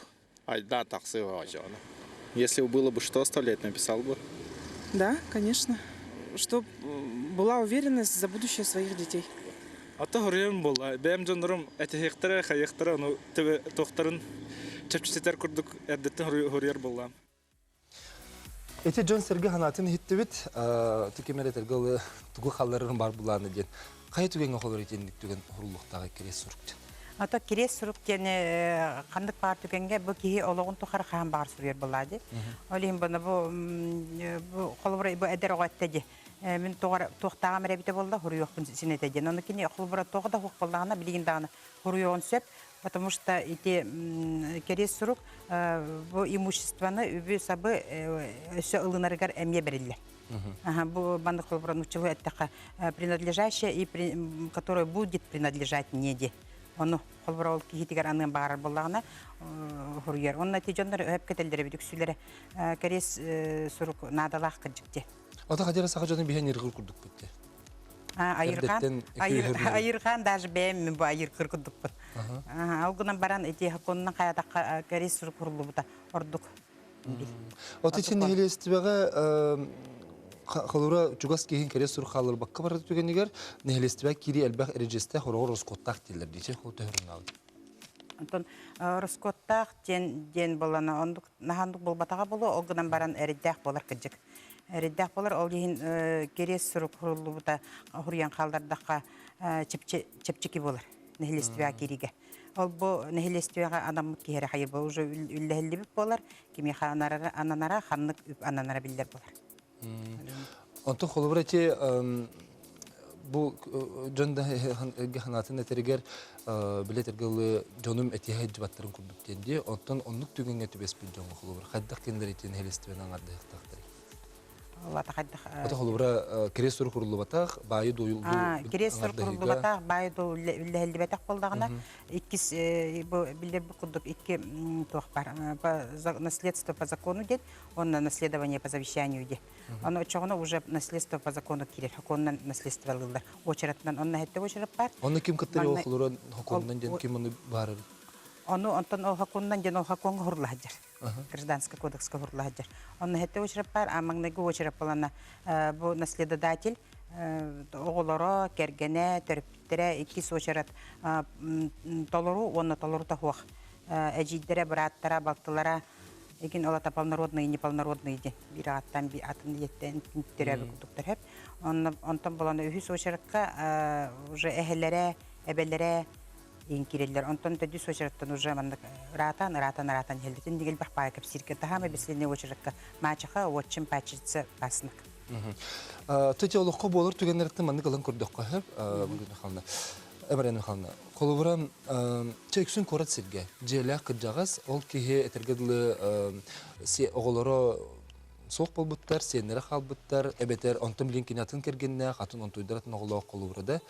Айдаа тахсыы оҕочоҕуна. Если было бы что оставлять, написал бы. Да, конечно. Чтоб была уверенность за будущее своих детей. Ата хоруйум буолла. Бэйэм дьоннорум этиһиэхтэрэ, хайыахтара, ону туохтарын чэпчэтэр курдук эрдэттэн хоруйар буоллаам. Ити дьон-сэргэ санаатын иһиттибит. Тиким эрэ этэргэ тугу халларарын бар булааны диэн. Хайа түгэҥҥэ холор итинник түгэн уһуллуохтааҕый кириэс сурук диэн? Ото кириэс сурук диэн ханнык баар түгэҥҥэ бу киһи олоҕун тухары хаһан баҕар суруйар буоллаа дии. Ол иһин буну бу бу холобура бу эдэр оҕо этте дии. Мин туохтааҕым эрэ эбитэ буолла суруйуохпун син этэ диэн. Ону кини холобура туох да суох буоллаҕына билигин даҕаны суруйуон сөп. Потому что ити кэриэс сурук бу имуществоны үбү-сабы өссө ылынарыгар эмиэ бэриллэр. Бу маннык холобура нууччалыы эттэххэ принадлежащая и которая будет принадлежать мне ди. Ону холобура ол киһитигэр аныан баҕарар буоллаҕына суруйар. Онно ити дьоннор өһөп кэтэллэр эбит үксүлэрэ кэриэс сурук наадалаах кырдьык дии. Ото хадьара саха дьоно биһэн иргыр курдукпут дии. Айырҕаан, айырҕаан даже бэйэм мин бу айыргыр курдукпун. Ол гынан баран ити хаконунан хайатахха кэриэс сурук куруллубута ордук. От ити нэһилиэстибэҕэ холура чугас киһин кэриэс сурук хаалларбакка барар түгэнигэр нэһилиэстибэ киирии элбэх эридьиэстээх хороҕор ороскуоттаах дииллэр дии ол төһөрүннаабыт. Онтон ороскуоттаах диэн диэн буолана оннук наһаандык буолбатаҕа буолуо ол гынан баран эрэйдээх буолар кырдьык. Эрэйдээх буолар ол иһин кириэс сурук суруллубута хуруйан хааллардахха чэпчэки буолар нэһилиэстибэҕэ киириигэ. Ол бу нэһилиэстибэҕэ анаммыт киһи эрэ хайыр уже үллэһиллибит буолар, кимиэхэ ананара, ханнык үп ананара биллэр буолар. Онтон холобур эти бу дьон да ханаатын этэригэр билет эргэлы дьонум этиһэ дьыбаттарын курдук диэн дии. Онтон оннук түгэҥҥэ түбэспит дьоҥҥо холобур хайдах кинилэр итин нэһилиэстибэни аҥардыахтаахтарый? Лата хайдах Ата холобура кириэс сурук куруллубатах, баайы дуойул Кириэс сурук куруллубатах, баайы дуол үллэһиллибэтэх буоллаҕына, иккис бу биллэр курдук икки туох бар наследство по закону диэн, уонна наследование по завещанию диэн. Ону оччоҕуна уже наследство по закону киирэр, сокуонунан наследстволыыллар. Очередынан онно хэттэ очерет бар. Онно ким кыттар холуран хокуонунан диэн ким ону баарар? Ону онтон ол хокуонунан диэн ол хокуоҥҥа хурула сылдьар. Гражданский кодекска хурула сылдьар. Онно хэттэ очерет бар, а маҥнайгы очерет болана бу наследодатель оҕолоро, кэргэнэ, төрөппүттэрэ иккис очерет толору уонна толорута суох эдьиийдэрэ, бырааттара, балтылара Эгин ол ата полнородный, неполнородный диэн биир ааттан атын диэттэн төрөөбүт курдуктар хөп. Онно онтон болон үһүс очередка уже эһэлэрэ, эбэлэрэ иин киирэллэр. Онтон төрдүс очереттан уже маннык ыраатан, ыраатан, ыраатан иһэллэр. Инник элбэх баай кэпсииргэ таһаама бэсилиэннэй очередка мачеха, отчим, пачица, пасынок. Тетя олоххо буолар түгэннэриттэн маннык ылан көрдөххө сөп, Михайловна. Эбэрэн Михайловна, холобура, чэ үксүн куорат сиргэ дьиэлээх кырдьаҕас, ол киһи этэргэ дылы оҕолоро суох буолбуттар, сиэннэрэ хаалбыттар, эбэтэр онтон билин кини атын кэргэннээх, атын онтуйдар атын оҕолоох холобура да.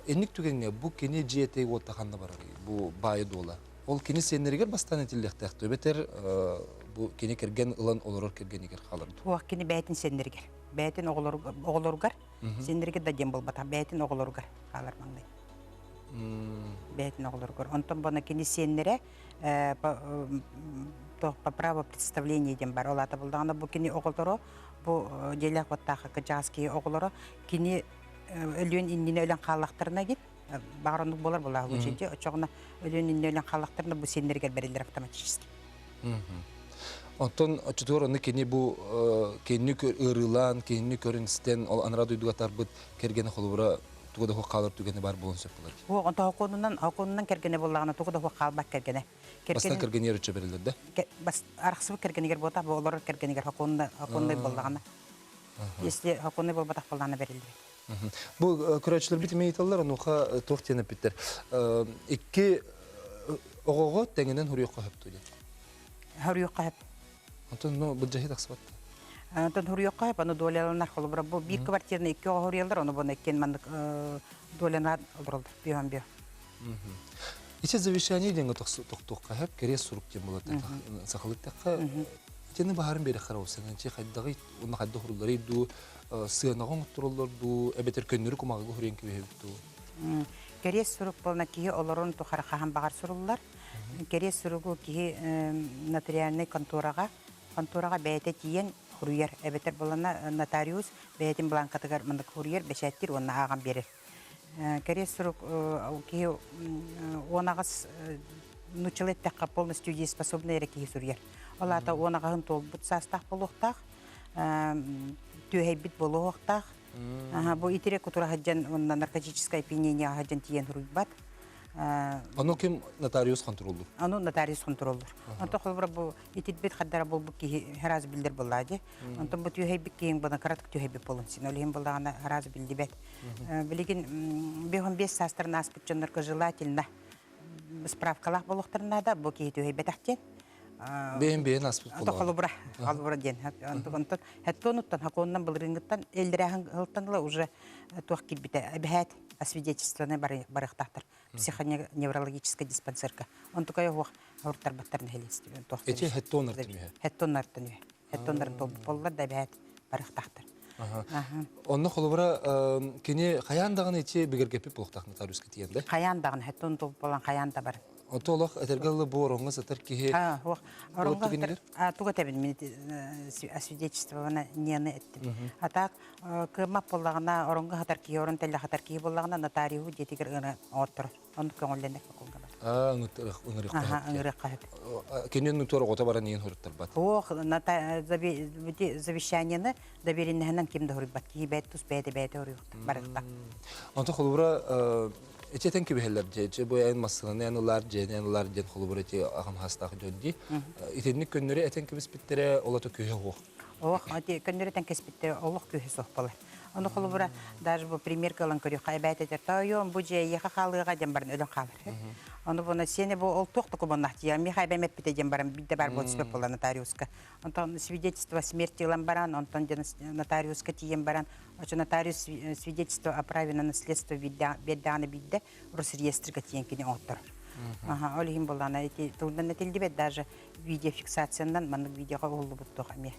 Инник түгэҥҥэ бу кини дьиэтэ уотта ханна барарый, бу баайы дуола? Ол кини сиэннэригэр бастаан этиллиэхтээх дуо, эбэтэр бу кини кэргэн ылан олорор кэргэнигэр хаалар дуо? Туох кини бэйэтин сиэннэригэр, бэйэтин оҕолоругар Сиэннэригэр да диэн буолбатах, бэйэтин оҕолоругар хаалар маҥнай. Бэйэтин оҕолоругар. Онтон бона кини сиэннэрэ по праву представления диэн бар. Ол аата булдаҕына бу кини оҕолоро, бу дьиэлээх уоттаах кырдьаҕас киһи оҕолоро кини өлүөн иннинэ өлөн хааллахтарына гит баҕар оннук буолар буолаа случай оччоҕуна өлүөн иннинэ өлөн хааллахтарына бу сиэннэригэр бэриллэр автоматически. Онтон оччотугар онно кини бу кинини ыарыылаан, кинини көрөн истэн, ол анараа дойдуга тарбыт кэргэнэ холобура туга да суох хаалар түгэнэ баар буолуон сөп буолар. Суох, онто хокуонунан, хокуонунан кэргэнэ буоллаҕына туга да суох хаалбат кэргэнэ. Бастаан кэргэнигэр өччө бэриллэр да? Арахсыбыт кэргэнигэр буолбатах, бу олорор кэргэнигэр хокуоннай буоллаҕына. Если хокуоннай буолбатах буоллаҕына бэриллибэт. Бу көрөөччүлэрбит эмиэ ыйыталлар, онуоха туох диэн эппиттэр. Икки оҕоҕо тэҥинэн хоруйуохха сөп диэн. Хоруйуохха сөп. Онтон ну былдьаһыы тахсыбат. Онтон хоруйуохха сөп, аны доляланар холобура бу биир квартираны икки оҕо хоруйаллар, ону буна иккиэн маннык долянар олороллор бүөһөн бүө. Ити завещание диэҥҥэ тохтуохха сөп, кэриэс сурук диэн буолар сахалыы эттэххэ, итини баһарын биэрэххэ эрэ сыҥан хайдаҕый уонна хайдах урулларый дуу, сыанаҕа оҥоттороллор дуу, эбэтэр көннөрү кумаҕыга суруйан кэбиһэбит дуу? Кэриэс сурук буолна киһи олорон тухары хаһан баҕар суруллар. Кэриэс суругу киһи нотариальнай контораҕа контораҕа бэйэтэ тиийэн суруйар эбэтэр буолана нотариус бэйэтин бланкатыгар маннык суруйар, бэчээттиир уонна ааҕан биэрэр. Кэриэс сурук киһи 18 нууччалыы эттэххэ полностью дееспособный эрэ киһи суруйар. Ол аата 18-ын туолбут саастаах буолуохтаах, түөһэйбит буолуохтаах. Бу итирэ кутура сылдьан уонна наркотическое опьянение сылдьан тиийэн суруйбат. Ону ким нотариус хонтуруоллуур? Ону нотариус хонтуруоллуур. Онтон холобура бу итирбит хардара буолбут киһи сразу биллэр буоллаа дии. Онтон бу түөһэйбит киһиҥ буна кыратык түөһэйбит буолун син. Ол иһин буоллаҕына сразу биллибэт. Билигин 55 саастарын ааспыт дьоннорго желательно справкалаах буолуохтарын наада. Бу киһи түөһэйбэтэх диэн. Бэйэн бэйэн аспыт буолуо. Холобура, холобура диэн. Онтон хеттонуттан, хаконунан былырыыҥҥыттан эллэрээһин ылтан ыла уже туох киирбитэ эбэһээт освидетельствованы барыахтаахтар психоневрологическай диспансерга. Онтукай оһуох хортарбаттар нэһилиэстибэ. Эти хеттоннартан үһэ. Хеттоннартан үһэ. Хеттоннарын толбут да эбэһээт барыахтаахтар. Онно холобура кини хайаан даҕаны ити бигэргэппит буолуохтаах нотариуска тиийэн да? Хайаан даҕаны хеттон болан хайаан да бар. Ото олох этэргэ дылы бу ороҥҥо сытар киһи Суох. Ороҥҥо сытар туга этэбин мин освидетельствована ньыаны эттим. А так кыаммат буоллаҕына ороҥҥо сытар киһи орон тэллэх сытар киһи буоллаҕына нотариуһу дьиэтигэр ыҥыра оҥотторор. Оннук көҥүллэнэр сокуонга бар. Аа ыҥырыахха ыҥырыахха сөп. Кини нутуор оҕото баран иһин хоруттарбат. Суох, завещаниены доверенноһынан ким да хоруйбат. Киһи бэйэ тус бэйэтэ бэйэтэ хоруйуохта барыахта. Онто холобура. Эти этэн кэбиһэллэр дьэ, дьэ бу эн массыынаны эн ылаар, дьиэни эн ылаар диэн холобур эти аҕам хастаах дьон дии. Итинник көннөрү этэн кэбиспиттэрэ олото күүһэ суох. Ох, ити көннөрү этэн кэспиттэрэ олох күүһэ суох буолар. Ону холобура даже бу пример ылан көрүөххэ эбээт этэр тоойуом бу дьиэ эйиэхэ хаалыаҕа диэн баран өлөн хаалар. Ону буна сиэнэ бу ол туох докумуоннаах дьиэ миэхэ эбэм эппитэ диэн баран биирдэ баар буолан түспэт буолла нотариуска. Онтон свидетельство смерти ылан баран, онтон нотариуска тиийэн баран, очо нотариус свидетельство о праве на наследство биэрдэҕинэ биирдэ Росреестрга тиийэн кини оҥотторор. Аха, ол иһин буоллаҕына ити тылынан этиллибэт даже видеофиксациянан маннык видеоҕа уһуллубут туох эмиэ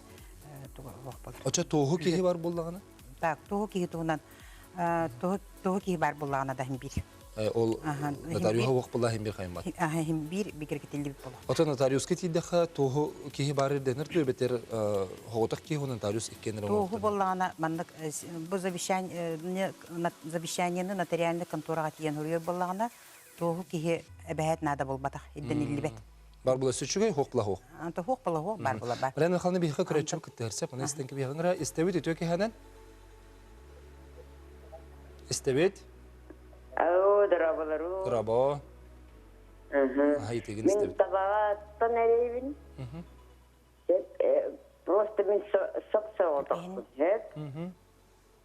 туга олох буолар. Очо туоһу киһи бар буоллаҕына? Так, туоһу киһи туһунан туоһу киһи бар буоллаҕына да иһин биир. Ол нотариуһа уох буолла иһин биир хаймат. Иһин биир бигэргэтиллибит боло. Ото нотариуска тиийдэххэ туоһу киһи баар ирдэнэр дуо эбэтэр хоҕотох киһи нотариус иккиэн Туоһу буоллаҕына маннык бу завещание завещаниены нотариальный контораҕа тиийэн суруйар буоллаҕына туоһу киһи эбэһээт наада буолбатах ирдэниллибэт. Бар була сүчүгэй хуох була хуох. Анта хуох була хуох бар була бар. Мария Михайловна биһиэхэ көрөөччү кыттыһарсап, аны истэн кэбиһэҕиҥ истэбит үтүө киһэнэн. Истэбит. Алло, дорооболору. Дорообо. Аһай тыгын Мин истэбит. табаҕаттан эрэйбин. Просто мин соп-соҕотохпун, сөп.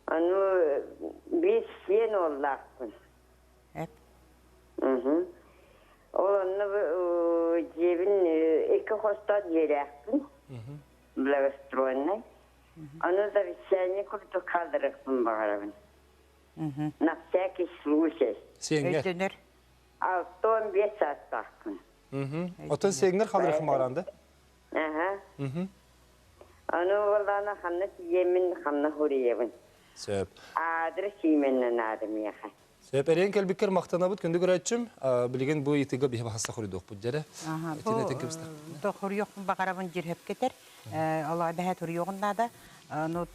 Аны биир сиэн уоллаахпын. Ол онно дьиэбин икки хостоох дьиэлээхпин, благостроенный. Ону завещание курдук хаалларыахпын баҕарабын. На всякий случай. Сиэҥҥэр. Өйдөнөр. 65 саастаахпын. Оттон сиэҥҥэр хаалларыаххын баҕараҕын да? Аха. Аны уоллаана ханна тиийэммин, ханна суруйабын. Сөп. Аадырыс именнэн наада миэхэ. Сөп, эриэн кэлбиккэр махтанабыт, күндү көрөөччүм. Билигин бу ыйытыыга биһи баһаса хоруйдуохпут дьэрэ. Итини этэн кэбистэх. Бу хоруйуохпун баҕарабын дьирһөпкетер. Олоо бэһэ туруйуоҕун наада. Ну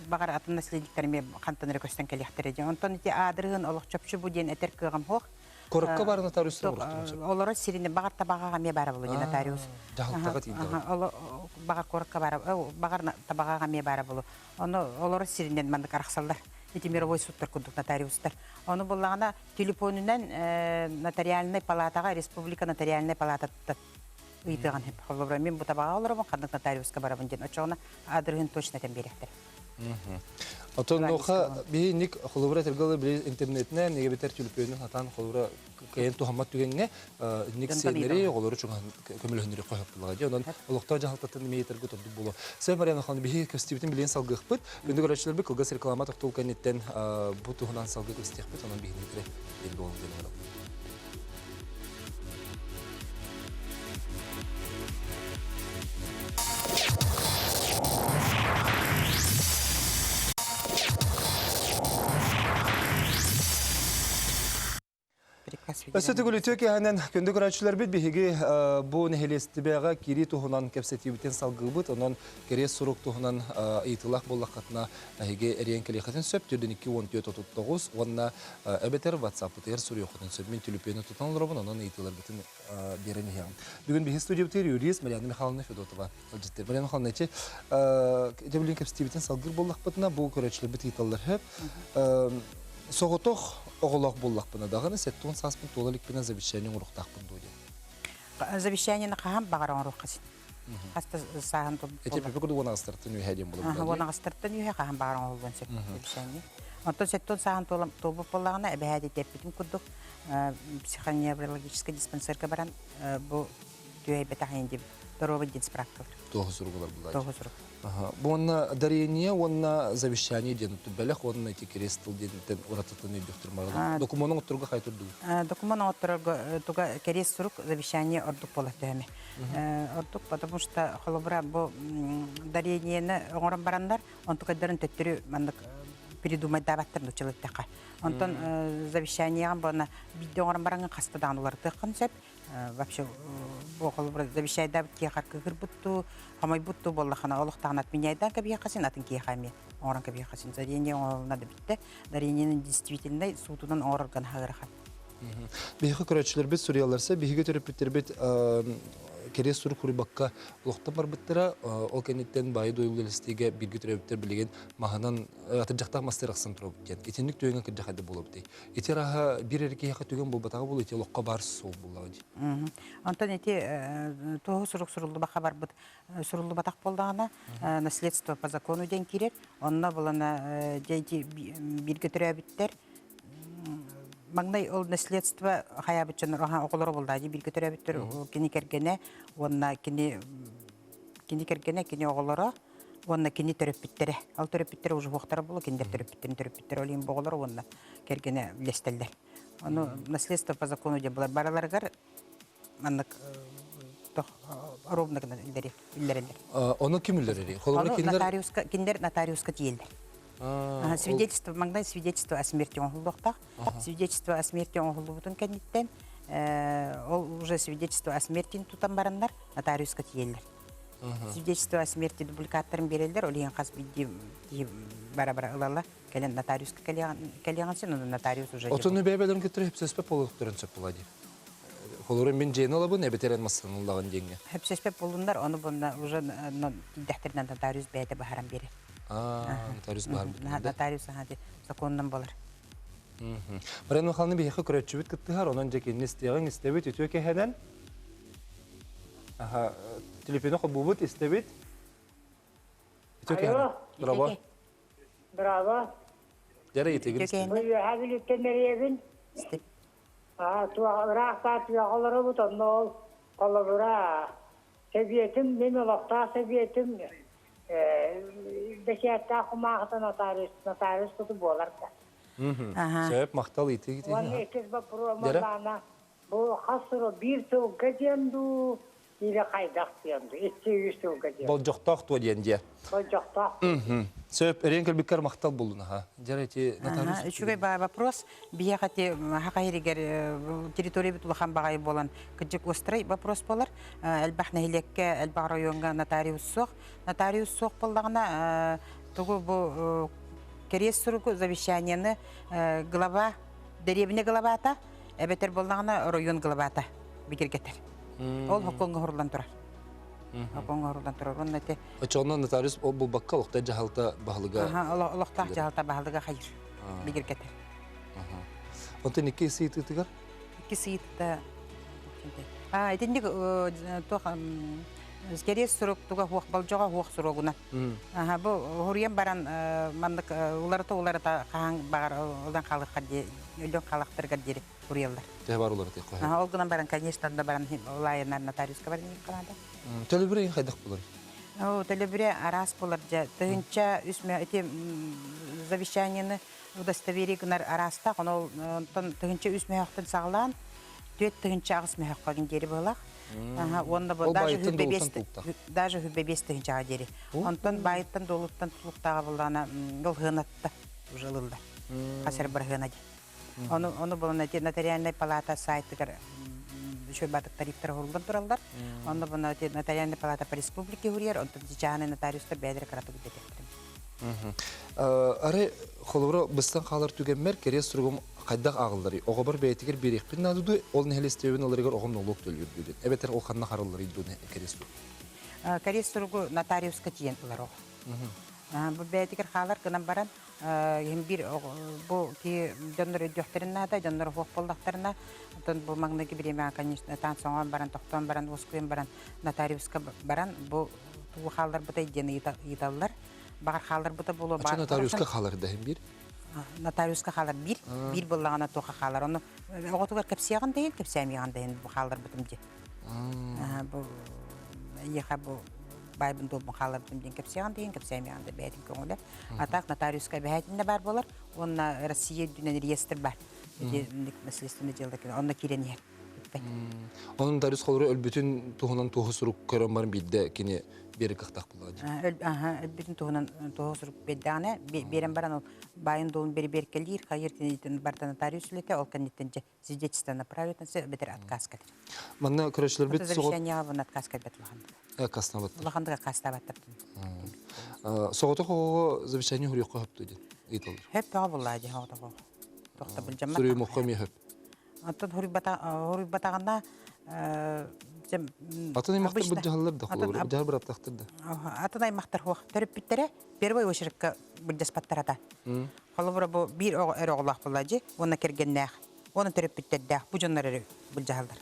баҕар атын наследниктар эмиэ хантан эрэ көстөн кэлиэхтэрэ дии. Онтон ити аадырыһын олох чопчу бу диэн этэр кыаҕым суох. Корокко бар нотариус оҥорохтун Олорор сирини баҕар табаҕаҕа эмиэ баара буолуо нотариус. Дьаһалтаҕа тиийдэҕэ. Баҕар куоракка баара, баҕар табаҕаҕа эмиэ баара буолуо. Ону олорор сиринэн маннык арахсаллар. Ити мировой судтар курдук нотариустар. Ону буллаҕына телефонунан нотариальнай палатаҕа республика нотариальнай палататтан ыйытыаҕын сөп. Холобура, мин бу табаҕа олоробун, ханнык нотариуска барабын диэн. Оччоҕуна аадырыһын точно этэн биэриэхтэрэ. Отон ноха биһи ник холобура этэргэ били интернетинэн эбэтэр түлүпүөнүн хатаан холобура кыайан туһаммат түгэҥҥэ ник сиэннэри оҕолору чугаһын көмөлөһүннэри хоһоппулаҕа дии. Онон олохтоох дьаһалтатын эмиэ этэргэ тордук буолуо. Сөп Мария Михайловна биһи көстүүбүтүн билиэн салгыахпыт. Күндү көрөөччүлэрбит кылгас реклама тохтуул кэнниттэн бу туһунан салгыы кэпсэтиэхпит. Онон биһини кытары биир буолуҥ диэн ыҥырабыт. Өссө төгүл үтүө киэһэнэн күндү көрөөччүлэрбит биһиги бу нэһилиэстибэҕэ киирии туһунан кэпсэтиибитин салгыыбыт. Онон кэриэс сурук туһунан ыйытыылаах буоллаххытына эһиги эриэн кэлиэххитин сөп. 42 14 39 уонна эбэтэр WhatsApp-ытыгар суруйуоххутун сөп. Мин түлүпүөнү тутан олоробун, онон ыйытыыларгытын биэрэн иһиэҕим. Бүгүн биһи студиябытыгар юрист Марьяна Михайловна Федотова сылдьыттыр. Марьяна Михайловна, ити ити билин кэпсэтиибитин салгыыр буоллахпытына, бу көрөөччүлэрбит ыйыталлар сөп. Соҕотох оҕолоох буоллахпына даҕаны 70 сааспын туола иликпинэ завещание оҥоруохтаахпын дуо диэн. Завещаниены хаһан баҕар оҥоруохха син. Хаста сааһын Эти пепе курдук уон аҕыстартан үөһэ диэн буолар. 18-тартан үөһэ хаһан баҕар оҥоһуллуон сөп завещание. Онтон сэттэн сааһын туолбут буоллаҕына эбэһээт эппитим курдук психоневрологическай диспансерга баран бу түөһэйбэтэх диэн доруобай диэн справкалар. Туоһу суругулар булар. Туоһу сурук. Бу уонна дарение уонна завещание диэн бэлэх уонна ити крест тыл диэнтэн уратытын өйдөхтөр маралар. Докумуонун оҥотторго хай турдугу? Докумуон оҥотторорго туга крест сурук завещание ордук буолар төһөмө. Ордук, потому что холобура бу дарениены оҥорон бараннар, онтукайдарын төттөрү маннык передумайдаабаттар нуччалыттахха. Онтон завещаниеҕа буона биирдэ оҥорон бараҥҥын хаста даҕаны уларытыаххын сөп. Вообще бу холобура завещайдаабыт киһи кыһырбыттуу, хомойбуттуу буоллахына олохтоҕун отменяйдаан кэбиһиэххэ син атын киһиэхэ эмиэ оҥорон кэбиһиэххэ син. Дарение оҥоролуна да бүттэ. Дарениены действительно суутунан оҥорорго наһаа ыарахан. Биһиги көрөөччүлэрбит суруйалларса, биһиги төрөппүттэрбит. кэриэс сурук суруйбакка олохтон барбыттара. Ол кэнниттэн баайы дуойулу үлэстиигэ бииргэ төрөөбүттэр билигин маһынан атырдьахтаах мастар ахсан турабыт диэн. Итинник түгэҥҥэ кырдьах хайда буолабытый? Ити арааһа биир эрэ киһиэхэ түгэн буолбатаҕа буолуо, ити олоххо баар суол буоллаҕа дии. Онтон ити туоһу сурук суруллубакка барбыт суруллубатах буоллаҕына наследство по закону диэн киирэр. Онно булана дьэ ити бииргэ төрөөбүттэр маҥнай ол наследство хайаабыт дьоннор оҕолоро буоллаа дии бииргэ төрөөбүттэр кини кэргэнэ уонна кини кини кэргэнэ кини оҕолоро уонна кини төрөппүттэрэ ол төрөппүттэрэ уже уһуохтара буолуо кинилэр төрөппүттэрин төрөппүттэрэ ол иһин бу оҕолор уонна кэргэнэ үллэстэллэр ону наследство по закону диэн булар барыларыгар маннык ровно гынан үллэрэллэр. Ону ким үллэрэрий? Холобура кинилэр нотариуска кинилэр нотариуска тиийэллэр. Свидетельство маҥнай свидетельство о смерти оҥоһуллуохтаах. Свидетельство о смерти оҥоһуллубутун кэнниттэн ол уже свидетельство о смерти тутан бараннар нотариуска тиийэллэр. Свидетельство о смерти дубликаттарын биэрэллэр, ол иһин хас биирдии киһи бара-бара ылаллар. Кэлэн нотариуска кэлиэҕин син, ону нотариус уже... Отону бэйбэлэрин кытары хөпсөспөт буолуохтарын сөп буолла дии. Холобура мин дьиэни ылабын, эбэтэр эн массыынаны ылаҕын диэҥҥэ. Хөпсөспөт буоллуннар, ону буонна уже тиийдэхтэринэ нотариус бэйэтэ быһааран биэрэр. Аа, нотариус быһаарбыт. Нотариус аха законнан болар. Марина Михайловна биһиэхэ көрөөччүбүт кыттыһар, онон дьэ кинини истиэҕиҥ, истэбит, үтүө кэһэнэн. Аха, телефону холбуубут, истэбит. Үтүө кэһэнэн. Браво. Браво. Дьэрэ итигин истэбит. Бу үөһэ Бүлүүттэн эриэбин. Ыраах баатыйаҕа олоробут, онно ол холобура сэбиэтим, мин олохтоох сэбиэтим бэчээттээх кумааҕыта нотариус, нотариус куту буолар да. Сөп, махтал итигит. Уонна иккис боппуруома бу хас сыл биир сылга диэн дуу, Или хайдах диэн, икки-үс сылга диэн. Болдьохтоох туо диэн дьиэ. Болдьохтоох. Сөп, эриэн кэлбиккэр махтал буллун аха. Дьэр эти нотариус. Үчүгэй баа вопрос. Биһиэхэ ти хаха иһигэр территория бит улахан баҕайы буолан кырдьык острый вопрос буолар. Элбэх нэһилиэккэ, элбэх оройуоҥҥа нотариус суох. Нотариус суох буоллаҕына тугу бу кэриэс суругу завещаниены глава дэриэбинэ главата эбэтэр буоллаҕына оройуон главата бигэргэтэр. Ол хоккоҥҥо оһоруллан турар. Хоккоҥҥо оһоруллан турар. Уонна ити Оччоҕуна нотариус ол булбакка олохтоох дьаһалта баһылыга Олохтоох дьаһалта баһылыга хайыр. Бигэргэтэр. Онтон икки сыйытыытыгар? Икки сыйытыта А, итинник туох кэриэс сурук туга хуох болдьоҕо хуох суругуна. Аха, бу хуруйан баран маннык уларыта уларыта хаһан баҕар олон халыхха өлөн халахтарыгар диэри суруйаллар. Төһө бар уларытыы хоһо? Ол гынан баран, конечно, да баран улаайанар нотариуска баран иһин Төлөбүрэ иһин хайдах булар? О, төлөбүрэ араас булар дьэ. Тыһынча үс ити завещаниены удостоверие гынар араастаах. Ону онтон тыһынча үс мөһөхтөн саҕалаан 48 мөһөххө диэри быһылах. Уонна бу даже хүббэбиэс даже хүббэбиэс тыһынчаҕа диэри. Онтон байыттан долуттан тутулуктааҕа буллаана ол хыанатта уже ылыллар. Хасар бырыһыана дии. Ону, ону булан эти нотариальнай палата сайтыгар үчүгэй баатык тарифтар уһуллан тураллар. Онно буна эти нотариальная палата по республике уһуруйар, онтон чааһынай нотариустар бэйэлэрэ кыратык үлэлиэхтэрин. Арай холобура быстан хаалар түгэммэр кэриэс суругум хайдах ааҕылларый? Оҕобор бэйэтигэр биэриэхпин наада дуу, ол нэһилиэстибэбин ыларыгар оҕом нолуок төлүүр дуу диэн. Эбэтэр ол ханна харалларый дуу кэриэс сурук? Кэриэс суругу нотариуска тиийэн ылар оҕо. Бу бэйэтигэр хаалар гынан баран, иһин биир бу киһи дьоннор өйдүөхтэрин наада, дьоннор уһуох буоллахтарына, оттон бу маҥнайгы бириэмэҕэ, конечно, таан соҥоон баран, тохтоон баран, уоскуйан баран, нотариуска баран, бу тугу хаалларбытай диэн ыйыталлар. Баҕар хаалларбыта буолуо. Ача нотариуска хаалар да биир? Нотариуска хаалар биир. Биир буоллаҕына туохха хаалар. Ону оҕотугар кэпсиэҕин да иһин, кэпсээмиэҕин да иһин бу хаалларбытым дии. Бу эйиэхэ бу баайбын дуолбун хаалларбытым диэн кэпсиэҕин да иһин, кэпсээмиэҕин да бэйэтин көҥүлэ. А так нотариуска эбэһээтинэ баар буолар уонна Россия үрдүнэн реестр бар. Ити наследственное дело онно киирэн иһэр. Онон нотариус холоро өлбүтүн туһунан туоһу сурук көрөн баран биирдэ кини биэрэ кыахтаах буоллаҕа дии. Өлбүтүн туһунан туоһу сурук биэрдэҕинэ, биэрэн баран ол баайын дуолун бэрэбиэркэлиир, хайыр кинитин барыта нотариус үлэтэ, ол кэнниттэн дьэ свидетельство направит эбэтэр отказ кэлэр. Манна көрөөччүлэрбит завещаниеҕа буна отказ кэлбэт улаханнык. Аккаастаабаттар. Улаханнык аккаастаабаттар. Соҕотох оҕоҕо завещание суруйуохха сөп диэн ыйыталлар. Хөп бөҕө буллаа дии соҕотох оҕо. Тохто былдьаммат. Суруйумуохха эмиэ сөп. Оттон хуруйбатаҕына. Атын аймактар былдьаһаллар да холобура, былдьаһар быраптаахтар да. Атын аймактар хуох төрөппүттэрэ первый очередка былдьаспаттар ата. Холобура бу биир эрэ оҕолоох буолла дьи, уонна кэргэннээх, уонна төрөппүттэрдээх бу дьоннор эрэ былдьаһаллар.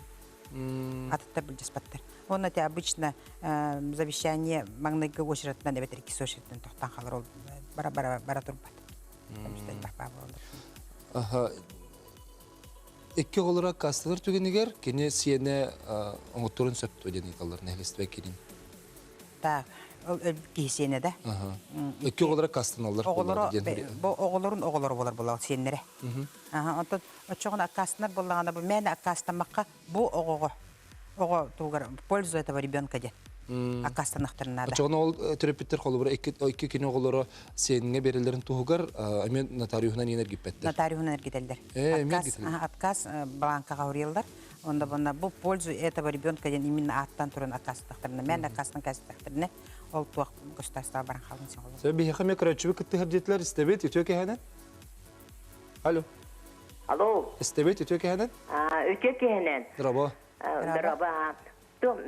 Атыттар былдьаспаттар. Уонна те обычно завещание маҥнайгы очередынан эбэтэр иккис очередынан тохтоон хаалар ол бара бара бара турбат. Аха икки оҕолоро аккаастанар түгэнигэр кини сиэнэ оҥотторун сөп дуо диэн ыйыталлар нэһилиэстибэ киирин. Так, ол киһи сиэнэ да? Икки оҕолоро аккаастаналлар оҕолоро бу оҕолорун оҕолоро буолар буолар сиэннэрэ. Аха, онтон оччоҕуна аккаастанар буоллаҕына бу мээнэ аккаастаммакка бу оҕоҕо оҕо тугар пользу этого ребенка диэн аккаастанахтарын наада. Оччоҕуна ол төрөппүттэр холобура икки кини оҕолоро сиэниҥэ биэрэллэрин туһугар эмиэ нотариуһунан иэн эргиппэттэр. Нотариуһунан эргитэллэр. Отказ, отказ бланкаҕа уруйаллар. Онда бонна бу пользу этого ребенка диэн именно ааттан туран аккаастахтарына, мээнэ аккаастан кэстахтарына ол туох государствоҕа баран хаалын син Сөп биһиэхэ эмиэ көрөөччүбүт кыттыһар диэтилэр истэбит үтүө кэһэнэн. Алло. Алло. Истэбит үтүө кэһэнэн. Үтүө кэһэнэн. Дорообо. Дорообо.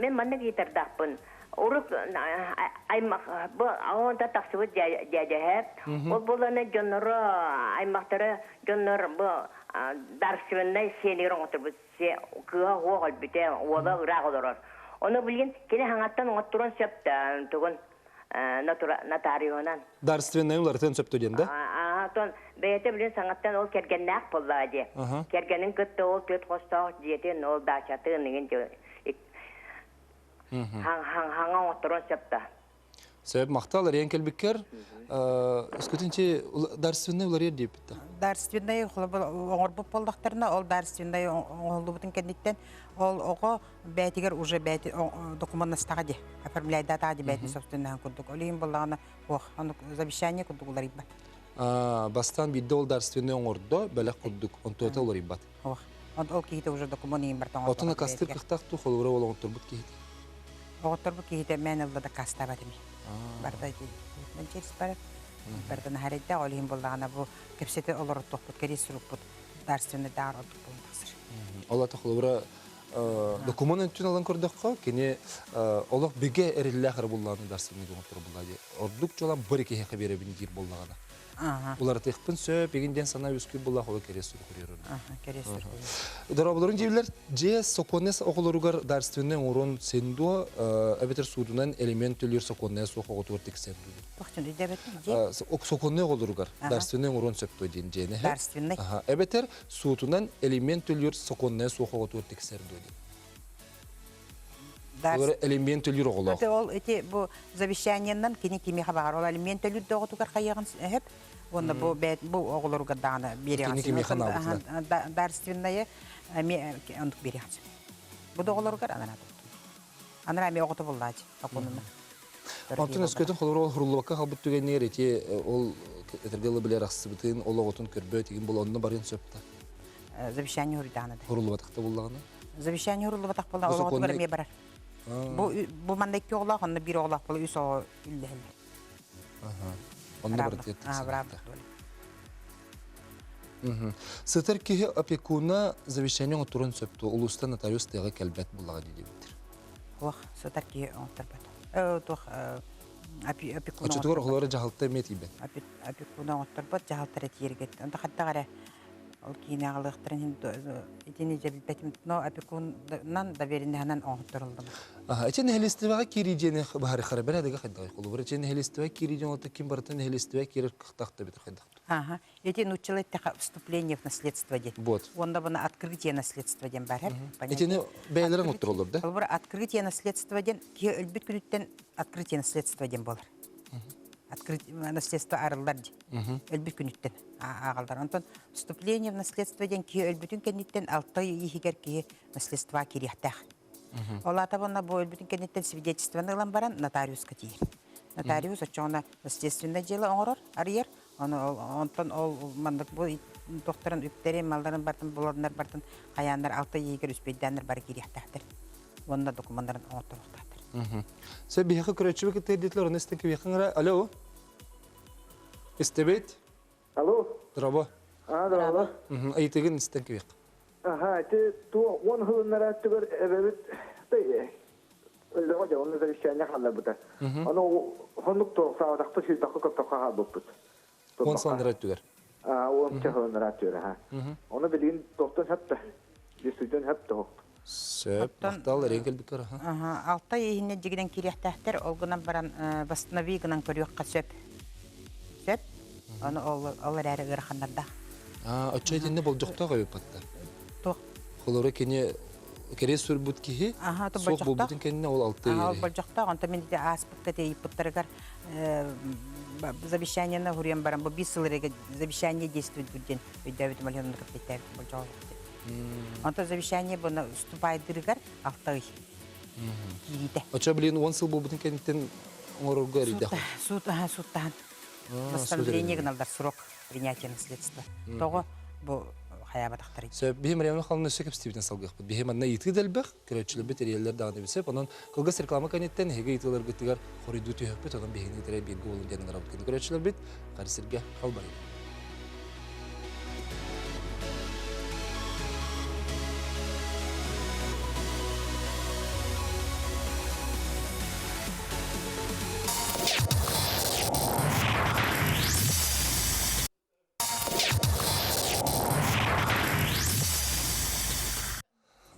Мен манна гитардаахпын. Урут аймах бу оонта тахсыбыт дьээдьэһэ. Ол буолана дьонноро аймахтара дьоннор бу дарственнай сиэнигэр оҥотторбут кыыһа уох өлбүтэ, уола ыраах олорор. Ону билигин кини хаҥаттан оҥотторон сөп да тугун нотариуһунан. Дарственнай уларытыан сөптө диэн да? Аатон бэйэтэ билин саҥаттан ол кэргэннээх буоллаҕа дии. Кэргэнин кытта ол түөрт хостоох дьиэтин, ол даачатын игин хаҥа оҥотторуон сөп да. Сөп, махтал, эриэн кэлбиккэр. Өскөтүн дарственнай уларыйар диэбит да. Дарственнай оҥорбут буоллахтарына, ол дарственнай оҥоһуллубутун кэнниттэн ол оҕо бээтигэр уже бэйти докумуоннастаҕа дии, оформляйдаатаҕа дии бэйэтин собственноһын курдук. Ол иһин буоллаҕына, ох, ону завещание курдук уларыйбат. Бастаан биирдэ ол дарственнай оҥордо, бэлэх курдук, онтуота уларыйбат. Ох, ол киһитэ уже докумуон иһин барта Отун акастыр кыхтаах ту холобура ол оҥотторбут киһити. Оҕотторбут киһитэ мээн ылла дакаастаабат ими. Барда через барар. Барда наһарайда, ол иһин буоллаҕына бу кэпсэтэ олороттохпут, кэрии сурукпут дарственный даар ордук буолан тахсар. Ол ата холобура докумуон өттүн алан көрдөххө, кини олох бигэ эриллээх эрэ буллаҕына дарственный оҥотторо булла дии. Ордук дьолан бір киһиэхэ биэрэбин диир буоллаҕына. Уларытыахпын сөп, игин диэн санаа үөскүүр буоллаах ол кэриэс сурук көрүөр. Кэриэс сурук. Дорооболорун дииллэр, дьиэ сокуоннай оҕолоругар дарственный оҥорон син дуо, эбэтэр суудунан элемент төлүүр сокуоннайа суох оҕотугар тиксэр дуу? Сокуоннай оҕолоругар дарственный оҥоруон сөп дуо диэн дьиэни. Дарственный. Эбэтэр суутунан элемент төлүүр сокуоннайа суох оҕотугар тиксэр дуо диэн. Олор элемент төлүүр оҕолоох. Ол ити бу завещаниеннан кини кимиэхэ баҕар ол элемент төлүүр да оҕотугар хайыаҕын сөп. Уонна бу бу оҕолоругар даҕаны биэриэҕин Кини кимиэхэ наабытынан. Дарственное эмиэ оннук биэриэҕин сөп. Бу да оҕолоругар анараа Анараа эмиэ оҕото буллаачы сокуонунан. Онтон өскөтүн холобур ол хуруллубакка халбыт түгэнигэр ити ол этэргэ дылы билэр ахсыбытын, ол оҕотун көрбөт, игин бол онно барыан сөп да. Завещание хуруйдаҕына да. Хуруллубатахта буллаҕына. Завещание хуруллубатах буолла ол оҕотугар эмиэ барар. Бу бу манна икки оҕолоох, онно биир оҕолоох буола үс оҕо үллэһэллэр. Онно барытыгар Сытар киһи опекуна завещание оҥотторун сөп дуо? Улуустан нотариус тыаҕа кэлбэт буллаҕа дии диэбиттэр. Туох сытар киһи оҥотторбот. Туох опекуна Оччотугар оҕолоро дьаһалта эмиэ тиийбэт. Опекуна оҥотторбот дьаһалта эрэ тиийэргэ. Онто хайдах эрэ ол киинэ аҕалыахтарын иһин итини дьэ билбэтим. Но опекунан доверенноһынан оҥотторуллубут. Ити нэһилиэстибэҕэ киирии диэни быһаарыаххара бэрээдэгэ хайдаҕый? Холобура, ити нэһилиэстибэҕэ киирии диэн олорто ким барыта нэһилиэстибэҕэ киирэр кыахтаах да эбэтэр хайдах? Ага. Эти нууччалыы эттэхэ вступление в наследство диэн. Вот. Уонна буна открытие наследства диэн бар. Итини бэйэлэрин оҥоттороллор да? Холобура, открытие наследства диэн киһи өлбүт күнүттэн открытие наследства диэн буолар. Открытие наследство арыллар диэн. Өлбүт күнүттэн ааҕаллар. Онтон вступление в наследство диэн киһи өлбүтүн кэнниттэн алта ый иһигэр киһи наследствоҕа киириэхтээх. Ол аата буонна бу өлбүтүн кэнниттэн свидетельствоны ылан баран нотариуска тиийэр. Нотариус оччоҕуна наследственное дело оҥорор, арыйар. Ону онтон ол маннык бу тохторун үптэрин, малларын бартын буланнар бартын хайааннар алта иһигэр үспүйдээннэр бары киириэхтээхтэр. Уонна докумуоннарын оҥотторуохтаахтар. Сэ биһиэхэ көрөөччүбү кытта эрдитлер, оны истэн кибиэхэ ҥара. Алло. Истэбит? Алло. Дорообо. Аа, дорообо. Ыйытыгын истэн кибиэх. Аха, ити туох уон хылыннара өттүгэр эбэбит. Өллөҕө дьэ онно завещание хаалларбыта. Ону хонук туохсаабатахпыт сүүрбэххэ көппөххө хаалбыппыт. Он сыланнара өттүгэр. Он чахыланнара өттүгэр аха. Ону билигин тохтон сөп да. Действительно сөп да. Сөп, махтал, эрен кэлбиккэр аха. Аха, алта иһинне дьигинэн кириэхтээхтэр, ол гынан баран восстанови гынан көрүөххэ сөп. Сөп. Ону ол ол эрээри ыараханнардаах. Аа, оччо итиннэ болдьохтоох эбиппаттар. Туох? Холоро кини кэриэс суруйбут киһи суох буолбутун кэннэ ол алты Ол болдьохтоох, онто мин ааспыкка тиийиппыттарыгар завещаниены хуруйан баран бу биир сыл эрэ завещание действует диэн өйдөөбүтүм Алена кэпсэтээбит болдьоҕо. Онто завещание буна уступайдырыгар алта ый киириитэ. Очо билин он сыл буолбутун кэнниттэн оҥорорго эрийдэх. Суут сууттаһан восстановление гыналлар срок принятия наследства. Тоҕо бу хайаабатахтарый? Сөп, биһи Марьяна Михайловна өссө кэпсэтиибитин салгыахпыт. Биһи манна ыйытыы да элбэх, көрөөччүлэрбит эрийэллэр даҕаны билсеп. Онон кылгас реклама кэнниттэн эһиги ыйытыыларгытыгар хоруйдуу түһүөхпүт. Онон биһигини кытары бииргэ буолун диэн ыҥырабыт. Күндү көрөөччүлэрбит, хары сиргэ халбарый.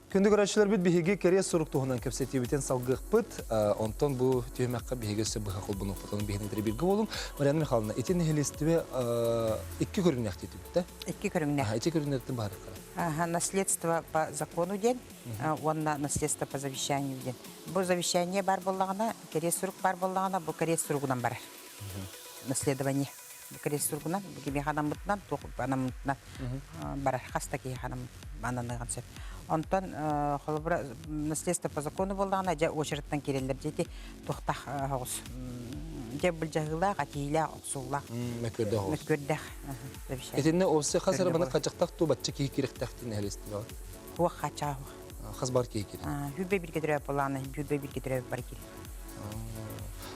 Күндү көрөөччүлэрбит биһиги кэриэс сурук туһунан кэпсэтиибитин салгыахпыт. Онтон бу түһүмэххэ биһиги өссө быһа холбонуохпут. Онон биһигини кытары бииргэ буолуҥ. Марьяна Михайловна, ити нэһилиэстибэ икки көрүҥнээх диэтибит да? Икки көрүҥнээх. Ити көрүҥнэртэн баһарыахтара. Ага, наследство по закону диэн уонна наследство по завещанию диэн. Бу завещание бар буоллаҕына, кэриэс сурук бар буоллаҕына, бу кэриэс суругунан барар. Наследование. Кэриэс суругунан, кимиэхэ анаммытынан, туох анаммытынан барар. Хас да киһи ананыаҕын сөп. Онтон холобура наследство по закону буоллаҕына, дьэ очередтан киирэллэр дьэ ити туохтаах оҕус дьэ былдьаһыылаах, атиилээх, охсуулаах. Мөккүөрдээх оҕус. Мөккүөрдээх. Итиннэ осы хас эрэ маннык хачахтах туу бачча киһи киирэхтээх нэһилиэстибэҕэ? Хуох хачаа Хас бар киһи киирэр? Хүрбэ бирге төрөөп болааны, хүрбэ бирге төрөөп бар киирэр.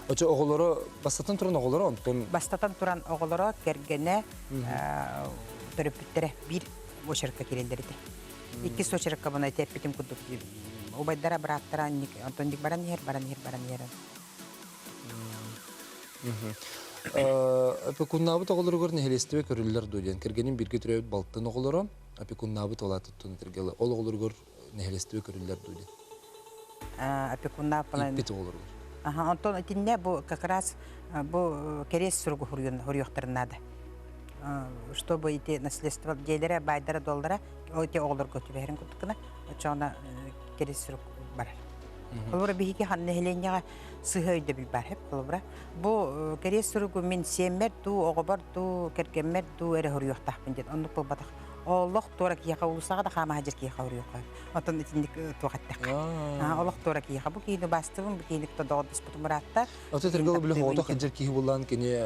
Очо оҕолоро бастатан туран оҕолоро онтон Бастатан туран оҕолоро кэргэнэ төрөппүттэрэ биир очеркка киирэллэр этэ. Иккис очеркка буна эппитим курдук убайдара, бырааттара онтон баран иһэр, баран иһэр, баран иһэр. Опекуннаабыт оҕолоругар нэһилиэстибэ көрүллэр дуо диэн кэргэним бииргэ төрөөбүт балтын оҕолоро опекуннаабыт улаатыттан этэргэ ол оҕолоругар нэһилиэстибэ көрүллэр дуу диэн. Опекуннаабыт Ииппит оҕолоругар. Аха, онтон итиннэ бу как раз бу кэриэс суругу хуруйуохтарын наада. Чтобы ити наследство дьиэлэрэ, байдара, доллара ити оҕолорго түбэһэрин курдук гына, оччоҕуна кэриэс сурук барар. Холобура, биһиги хан нэһилиэнньэҕэ сыһа өйдөбүл бар хэп холобура. Бу кэриэс суругу мин сиэммэр дуу, оҕобор дуу, кэргэммэр дуу эрэ хоруйуохтаахпын диэн оннук буолбатах. Олох туора киһиэхэ уулуссаҕа да хаама сылдьар киһиэхэ хоруйуохха. Оттон итинник туох эттэххэ. Олох туора киһиэхэ бу киһини убаастыбын, бу киһини кытта доҕордоспутум ыраатта. Ото тэргэл били оҕото сылдьар киһи буллаан кини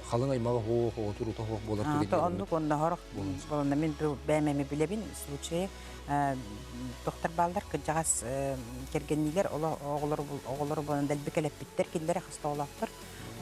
халыҥ аймаҕа хоох, оҕотур ута хоох буолар түгэннэр. Оннук онно хорох болонна мин бэйэм эми билэбин случае тохтор бааллар кырдьаҕас кэргэнниилэр оҕолору оҕолору буолан дэлби кэлэппиттэр кинилэр хаста оҕолоохтор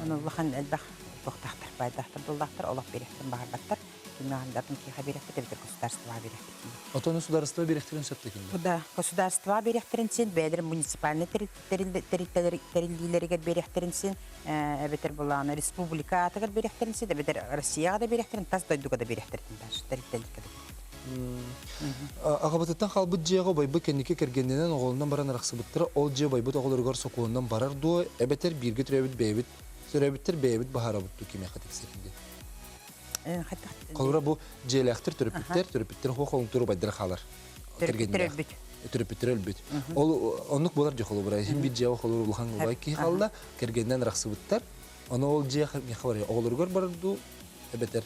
ону улахан элбэх туохтаахтар баайдаахтар дуллаахтар олох биэриэхтэрин баҕарбаттар кимнээҕин атын киһиэхэ биэриэхпит эбэтэр государствоҕа биэриэхпит Отон государство биэриэхтэрин сөп да кинилэр? Да, государствоҕа биэриэхтэрин син, бэйэлэрин муниципальнай тэриллиилэригэр биэриэхтэрин син, эбэтэр булаана республика аатыгар биэриэхтэрин син, эбэтэр Россияҕа да биэриэхтэрин, тас дойдуга да биэриэхтэрин даже тэрилтэлэргэ да Аҕабытыттан хаалбыт дьиэҕэ убайбыт кэнники кэргэнинэн оҕолонон баран арахсыбыттара ол дьиэ убайбыт оҕолоругар сокуонунан барар дуо эбэтэр бииргэ төрөөбүт бэйэбит төрөөбүттэр бэйэбит баһарабыт дуу кимиэхэ тиксэрин диэн. Холобура бу дьиэлээхтэр төрөппүттэр төрөппүттэр хуох олунтур убайдара хаалар. Төрөппүттэр өлбүт. Төрөппүттэр өлбүт. Ол оннук буолар дьэ холобура иһин биир дьиэҕэ холобура улахан убай киһи хаалла кэргэнинэн арахсыбыттар. Ону ол дьиэ миэхэ барар оҕолоругар барар дуу эбэтэр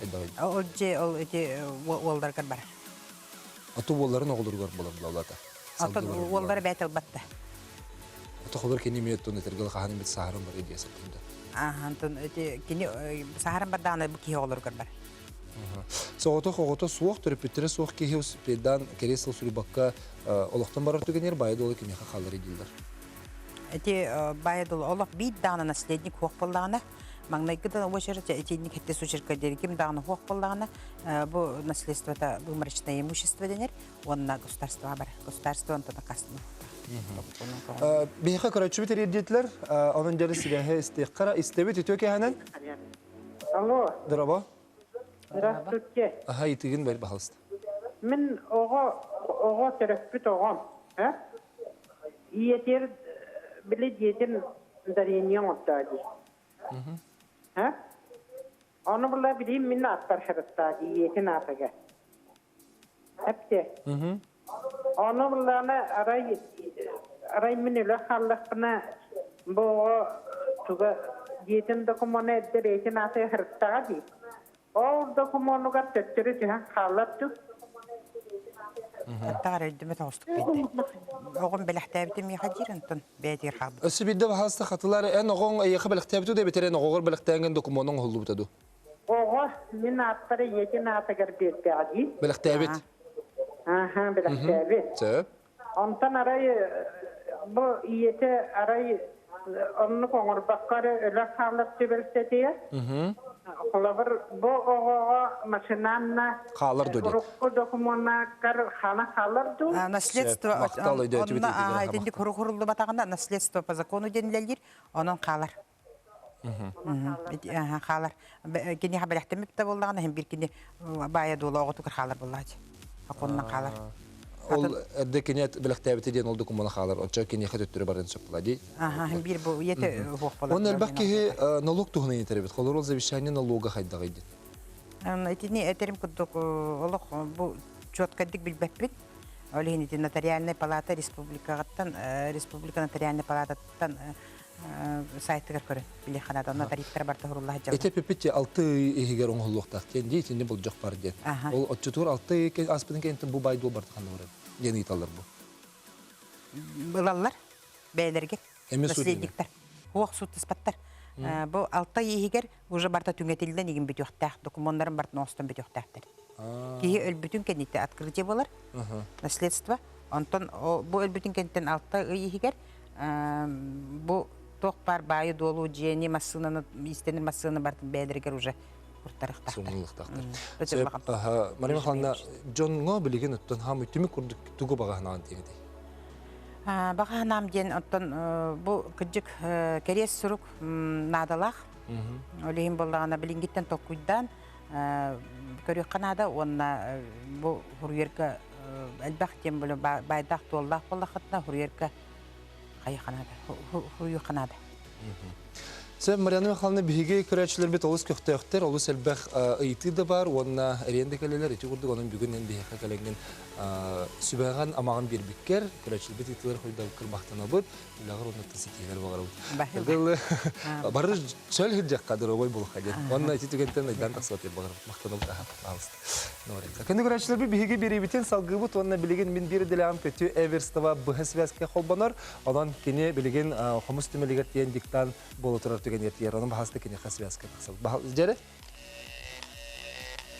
хайдаҕый? Ол дьиэ ол ити уолларыгар барар. Ото уолларын оҕолоругар буолар булалата. Ото уоллара бэйт ылбатта. Ото холор кини эмиэ оттон этэргэл хаһан эмит саһаран барар дии саттында. Аха, онтон ити кини саһаран бардаҕына бу киһи оҕолоругар барар. Соҕотох оҕото суох, төрөппүттэрэ суох киһи успейдаан кэриэс сыл суруйбакка олохтон барар түгэнигэр баайа дуола кимиэхэ хаалар дииллэр. Ити баайа дуола олох биир даҕаны наследник суох буоллаҕына, маҥнайгы да очередь итинник хэтте сучерка диэри ким даҕаны суох буоллаҕына, бу наследствота выморочное имущество дэнэр уонна государствоҕа барар. Государство онтон аккаастаммат. Биһиэхэ көрөөччүбүт эрийдиэтилэр, онон дьэрэ сибээһи истиэххэ истэбит үтүө кэһэнэн. Алло. Дорообо. Здравствуйте. Аха, итигин бэр, пожалуйста. Мин оҕо оҕо төрөппүт оҕом, э? Ийэтигэр били дьиэтин дарение оҥордоо дии. Э? Ону була билим мин ааттар харыттаа дии ийэтин аатыгар. Эпте. Ону буллаҕына арай арай мин өлө хааллахпына бу оҕо туга дьиэтин докумуона эрдэ бэйэтин аатыгар харыттаҕа дии. Ол докумуонугар төттөрү түһэн хаалар дуу? Таттаҕар өйдөмөт оҕустук биэрдэ. Оҕом бэлэхтээбитим миэхэ диир, онтон бэйэтигэр хаалбыт. Өссө биирдэ баһаалыста хатылар эн оҕоҥ эйиэхэ бэлэхтээбитэ дуу эбэтэр эн оҕоҕор бэлэхтээҥҥин докумуонуҥ оһоллубута дуу? Оҕо мин ааттара ийэтин аатыгар биэрдэҕэ дии. Бэлэхтээбит. Аха, бэлэхтээбит. Сөп. Онтон арай бу ийэтэ арай оннук оҥорбокко эрэ өлө хаалар түбэлтэтигэр холобур бу оҕоҕо машинанна хаалар дуу урукку докумуоннар хана хаалар дуу наследство онно итинник хуруллубатаҕына наследство по закону диэн онон хаалар хаалар киниэхэ бэлэхтэммит да буоллаҕына иһин биир кини баайа дуола оҕотугар хаалар буоллаачы оконунан хаалар ол эрдэ кини бэлэхтээбитэ диэн ол докумуона хаалар оччо киниэхэ төттөрү баран сөп була дии биир бу ийэтэ уһуох болар Он элбэх киһи налог туһунан итеребит холорол завещание налога хайдаҕый диэн итини этерим курдук олох бу четкайдык билбэппит ол иһин ити нотариальная палата республикаҕыттан республика нотариальная палататтан сайтыгар көрөн билиэххэ наада онно тарифтара барыта сурулла сылдьаллар Ити пиппит алты ый иһигэр оҥоһуллуохтаах диэн дии итинни болдьох бар диэн. Ол отчутугар алты ый ааспытын кэнниттэн бу баай дуол барыта ханна барар диэн ыйыталлар бу. Ылаллар бэйэлэригэр Эмиэ суут наследниктар. Хуох сууттаспаттар. Бу алта ый иһигэр уже барыта түҥэтиллэн игин бүтүөхтээх, докумуоннарын барытын оҥостон бүтүөхтээхтэр. Киһи өлбүтүн кэнниттэн открытие буолар, наследство. Онтон бу өлбүтүн кэнниттэн алта ый иһигэр бу туох баар баайы-дуолу дьиэни, массыынаны, иистэнэр массыынаны барытын бэйэлэригэр уже куртарыахтаахтар. Сумуллуохтаахтар. Мария Михайловна, дьоҥҥо билигин оттон хаамый түмүк курдук тугу баҕа санаан диэҥий? Баҕа санаам диэн оттон бу кырдьык кэриэс сурук наадалаах. Ол иһин буоллаҕына билиҥҥиттэн толкуйдаан көрүөххэ наада уонна бу хуруйарга элбэх диэн баайдаах туоллаах буоллаххытына хуруйарга хайыахха наада хуруйуохха наада. Сөп, Марьяна Михайловна, биһиги көрөөччүлэрбит олус көхтөөхтөр, олус элбэх ыйытыы да бар уонна эриэн да кэлэлэр. Ити курдук онон бүгүн эн биһиэхэ кэлэҥҥин сүбэҕин амаҕын биэрбиккэр, көрөөччүлэрбит ыйытыылар хойдообуккар махтанабыт. Үлэҕэр уонна ситиһиилэр баҕарабыт. Бары чөл сылдьахха доруобай буолуохха диэн. Уонна ити түгэнтэн айдаан тахсыбат диэн баҕарабыт. Махтанабыт аха, пожалуйста. Күнү көрөөччүлэрбит биһиги биэриибитин салгыыбыт уонна билигин мин биир идэлээҕим Көтүү Эверстова быһа связка холбонор. Онон кини билигин хомус түмэлигэр тиийэн диктант буола турар түгэнигэр тиийэр. Онон баһаста киниэхэ связка тахсабыт. Дьэрэ?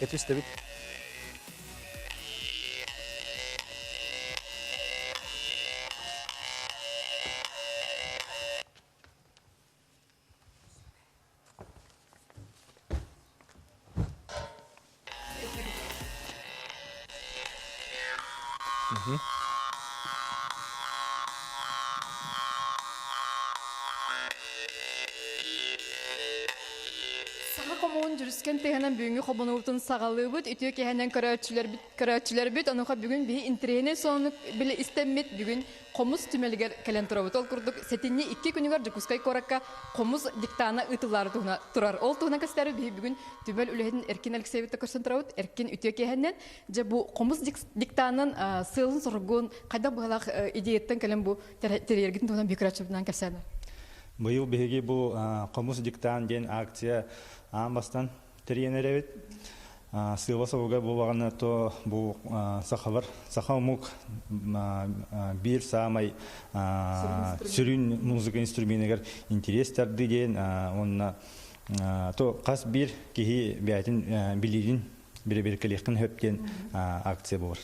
Көтүү истэбит. Саха хомуһун дьүрүскэн тыаһынан бүгүҥҥү хомунуубутун саҕалыыбыт. Үтүө киэһэнэн көрөөччүлэрбит, көрөөччүлэрбит онуоха бүгүн биһи интэриэһинэй сонунук били истэммит бүгүн Хомус түмэлигэр кэлэн турабыт. Ол курдук сэтинньи икки күнүгэр Дьокуускай куоракка хомус диктана ыытыллаары туһуна турар. Ол туһунан кэпсэтээри биһи бүгүн түмэл үлэһитин Эркин Алексеевитта көрсөн турабыт. Эркин үтүө киэһэннэн дьэ бу хомус диктанын сыалын-соругун хайдах быһалаах идеяттан кэлэн бу тэрийэргитин туһунан биһи көрөөччүбүтүнэн кэпсээн. Быйыл биһиги бу хомус диктант диэн акция аан бастан тэрийэн эрэбит. Сыала соруга буоллаҕына то бу сахалар саха омук биир саамай сүрүн музыка инструменыгар интерес тарды диэн уонна то хас биир киһи бэйэтин билиитин бэрэбиэркэлиэххин сөп диэн акция буолар.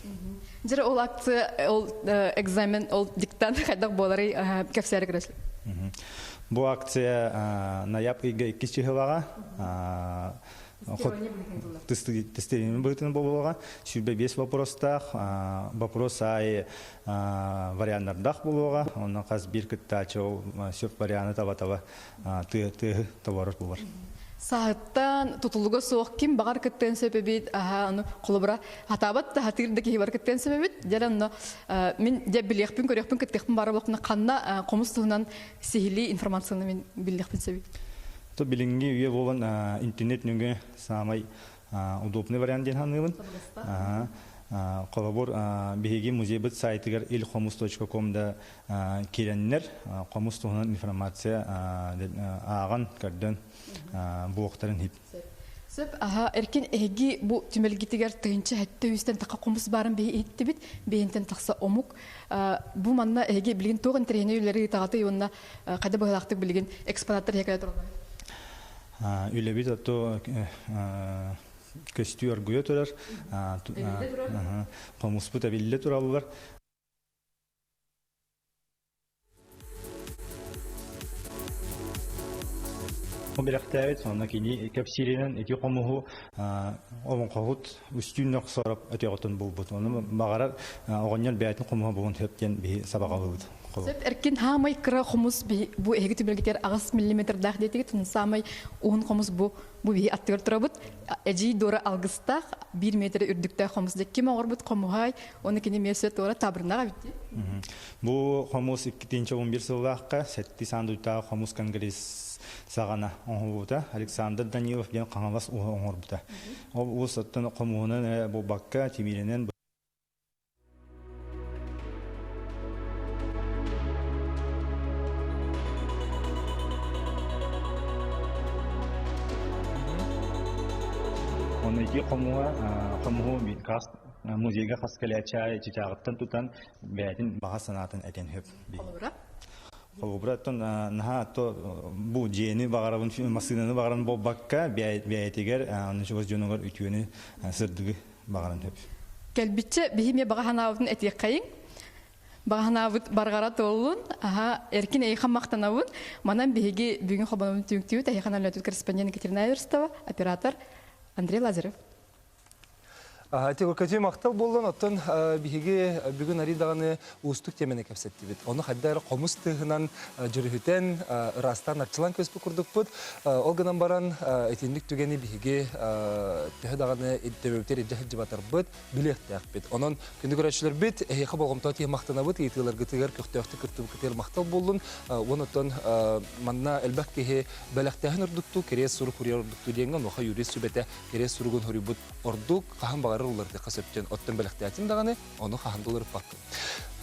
Дьэ ол акция ол экзамен ол диктант хайдах буоларый кэпсээри көрөсүн. Бу акция ноябрь ыйга иккис чыһылаҕа. Тестирование быһыытынан буолуоҕа. 25 вопростаах, вопрос аайы варианнардаах буолуоҕа. Онон хас биир кыттааччы ол сөп варианы таба-таба тыаһы табарар буолар. Сааһыттан тутулуга суох ким баҕар кыттыан сөп эбит, аһа, ону холобура хатаабат да хатыыр да киһи бар кыттыан сөп эбит. Дьэ онно мин дьэ билиэхпин, көрүөхпүн, кыттыахпын баара буоллахпына ханна хомус туһунан сиһилии информацияны мин биллиэхпин сөбүй? То билиҥҥи үйэ буолан интернет нөҥүө саамай удобный вариант диэн саныыбын. Холобур, биһиги музейбыт сайтыгар ilхомус.com да киирэннэр хомус туһунан информация ааҕан, көрдөн буохтарын хип. Сөп, аха, эркин эһиги бу түмэлгитигэр тыһынча хэттэ үстэн таха хомус баарын биһи иһиттибит, биһинтэн тахса омук. Бу манна эһиги билигин туох интэриэһинэй үлэлэри ыытаҕытый уонна хайда быһыылаахтык билигин экспонаттар эһиэхэ тураллар? Үлэбит ото көстүү оргуйа турар. Хомуспут эбиллэ тураллар. Бэлэхтээбит, сонно кини кэпсииринэн ити хомуһу олоҥхоһут үстүүн охсоров өтөҕүтүн булбут. Ону баҕарар оҕонньор бэйэтин хомуһа буолун сөп диэн биһи сабаҕалыыбыт. Сөп эркин хаамай кыра хомус бу эһиги түмэлгитигэр аҕыс миллиметрдаах диэтигит, саамай уһун хомус бу Бу биһи аттыгар турабыт. Эдьиий Дора алгыстаах, биир метр үрдүктээх хомус дьэ ким оҥорбут хомуһай, оны кини эмиэ туора табырнаҕа эбит дии. Бу хомус 2011 сыллаахха сэттис саандуйтааҕы хомус конгресс саҕана оҥоһуллубута. Александр Данилов диэн Хаҥалас ууһа оҥорбута. Ол уус оттон хомуһунан буолбакка, тимиринэн Онно ити хомуһа хомуһу хас музейга хас кэлээччи аайы чычааҕыттан тутан бэйэтин баҕа санаатын этэн сөп. Холобура? Холобура оттон наһаа то бу дьиэни баҕарабын массыынаны баҕаран буолбакка бэйэтигэр аны чугас дьонугар үтүөнү сырдыгы баҕаран сөп. Кэлбиччэ биһи эмиэ баҕа санаабытын этиэххэйиҥ. Баҕа санаабыт барҕара туоллун. Аха, эркин эйиэхэ махтанабын. Манан биһиги бүгүн хобонобун түмүктүүбүт. Эһиэхэ налетут корреспондент Екатерина Эверстова, оператор Андрей Лазарев. Көтүү махтал буоллун, оттон биһиги бүгүн арый даҕаны уустук тиэмэни кэпсэттибит. Ону хайда эрэ хомус тыаһынан дьүрүһүтэн, ыраастаан арчылаан көспүт курдукпут. Ол гынан баран, итинник түгэни биһиги төһө даҕаны төбөбүтүгэр илдьэ сылдьыбатарбыт, билиэхтээхпит. Онон күндү көрөөччүлэрбит, эһиэхэ болҕомто тиийэн махтанабыт, ыйытыыларгытыгар көхтөөхтүк кыттыбыккытыгар махтал буоллун. Уон оттон манна элбэх киһи бэлэхтээһин ордуктуу, кириэс сурук суруйар ордуктуу диэҥҥэ, онуоха юрист сүбэтэ кириэс суругун суруйбут ордук, хаһан баҕарар уларытыахха сөп диэн оттон бэлэхтээтин даҕаны, ону хаһан да уларыппаккын.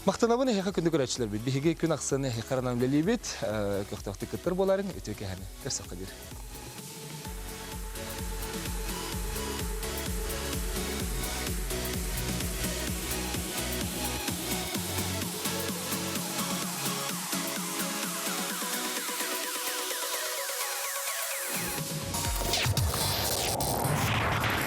Махтанабын эһиэхэ күндү көрөөччүлэрбит. Биһиги күн ахсын эһиэхэ анаан үлэлиибит. Көхтөөхтүк кыттар буоларын үтүө кэһэни көрсөххө диир.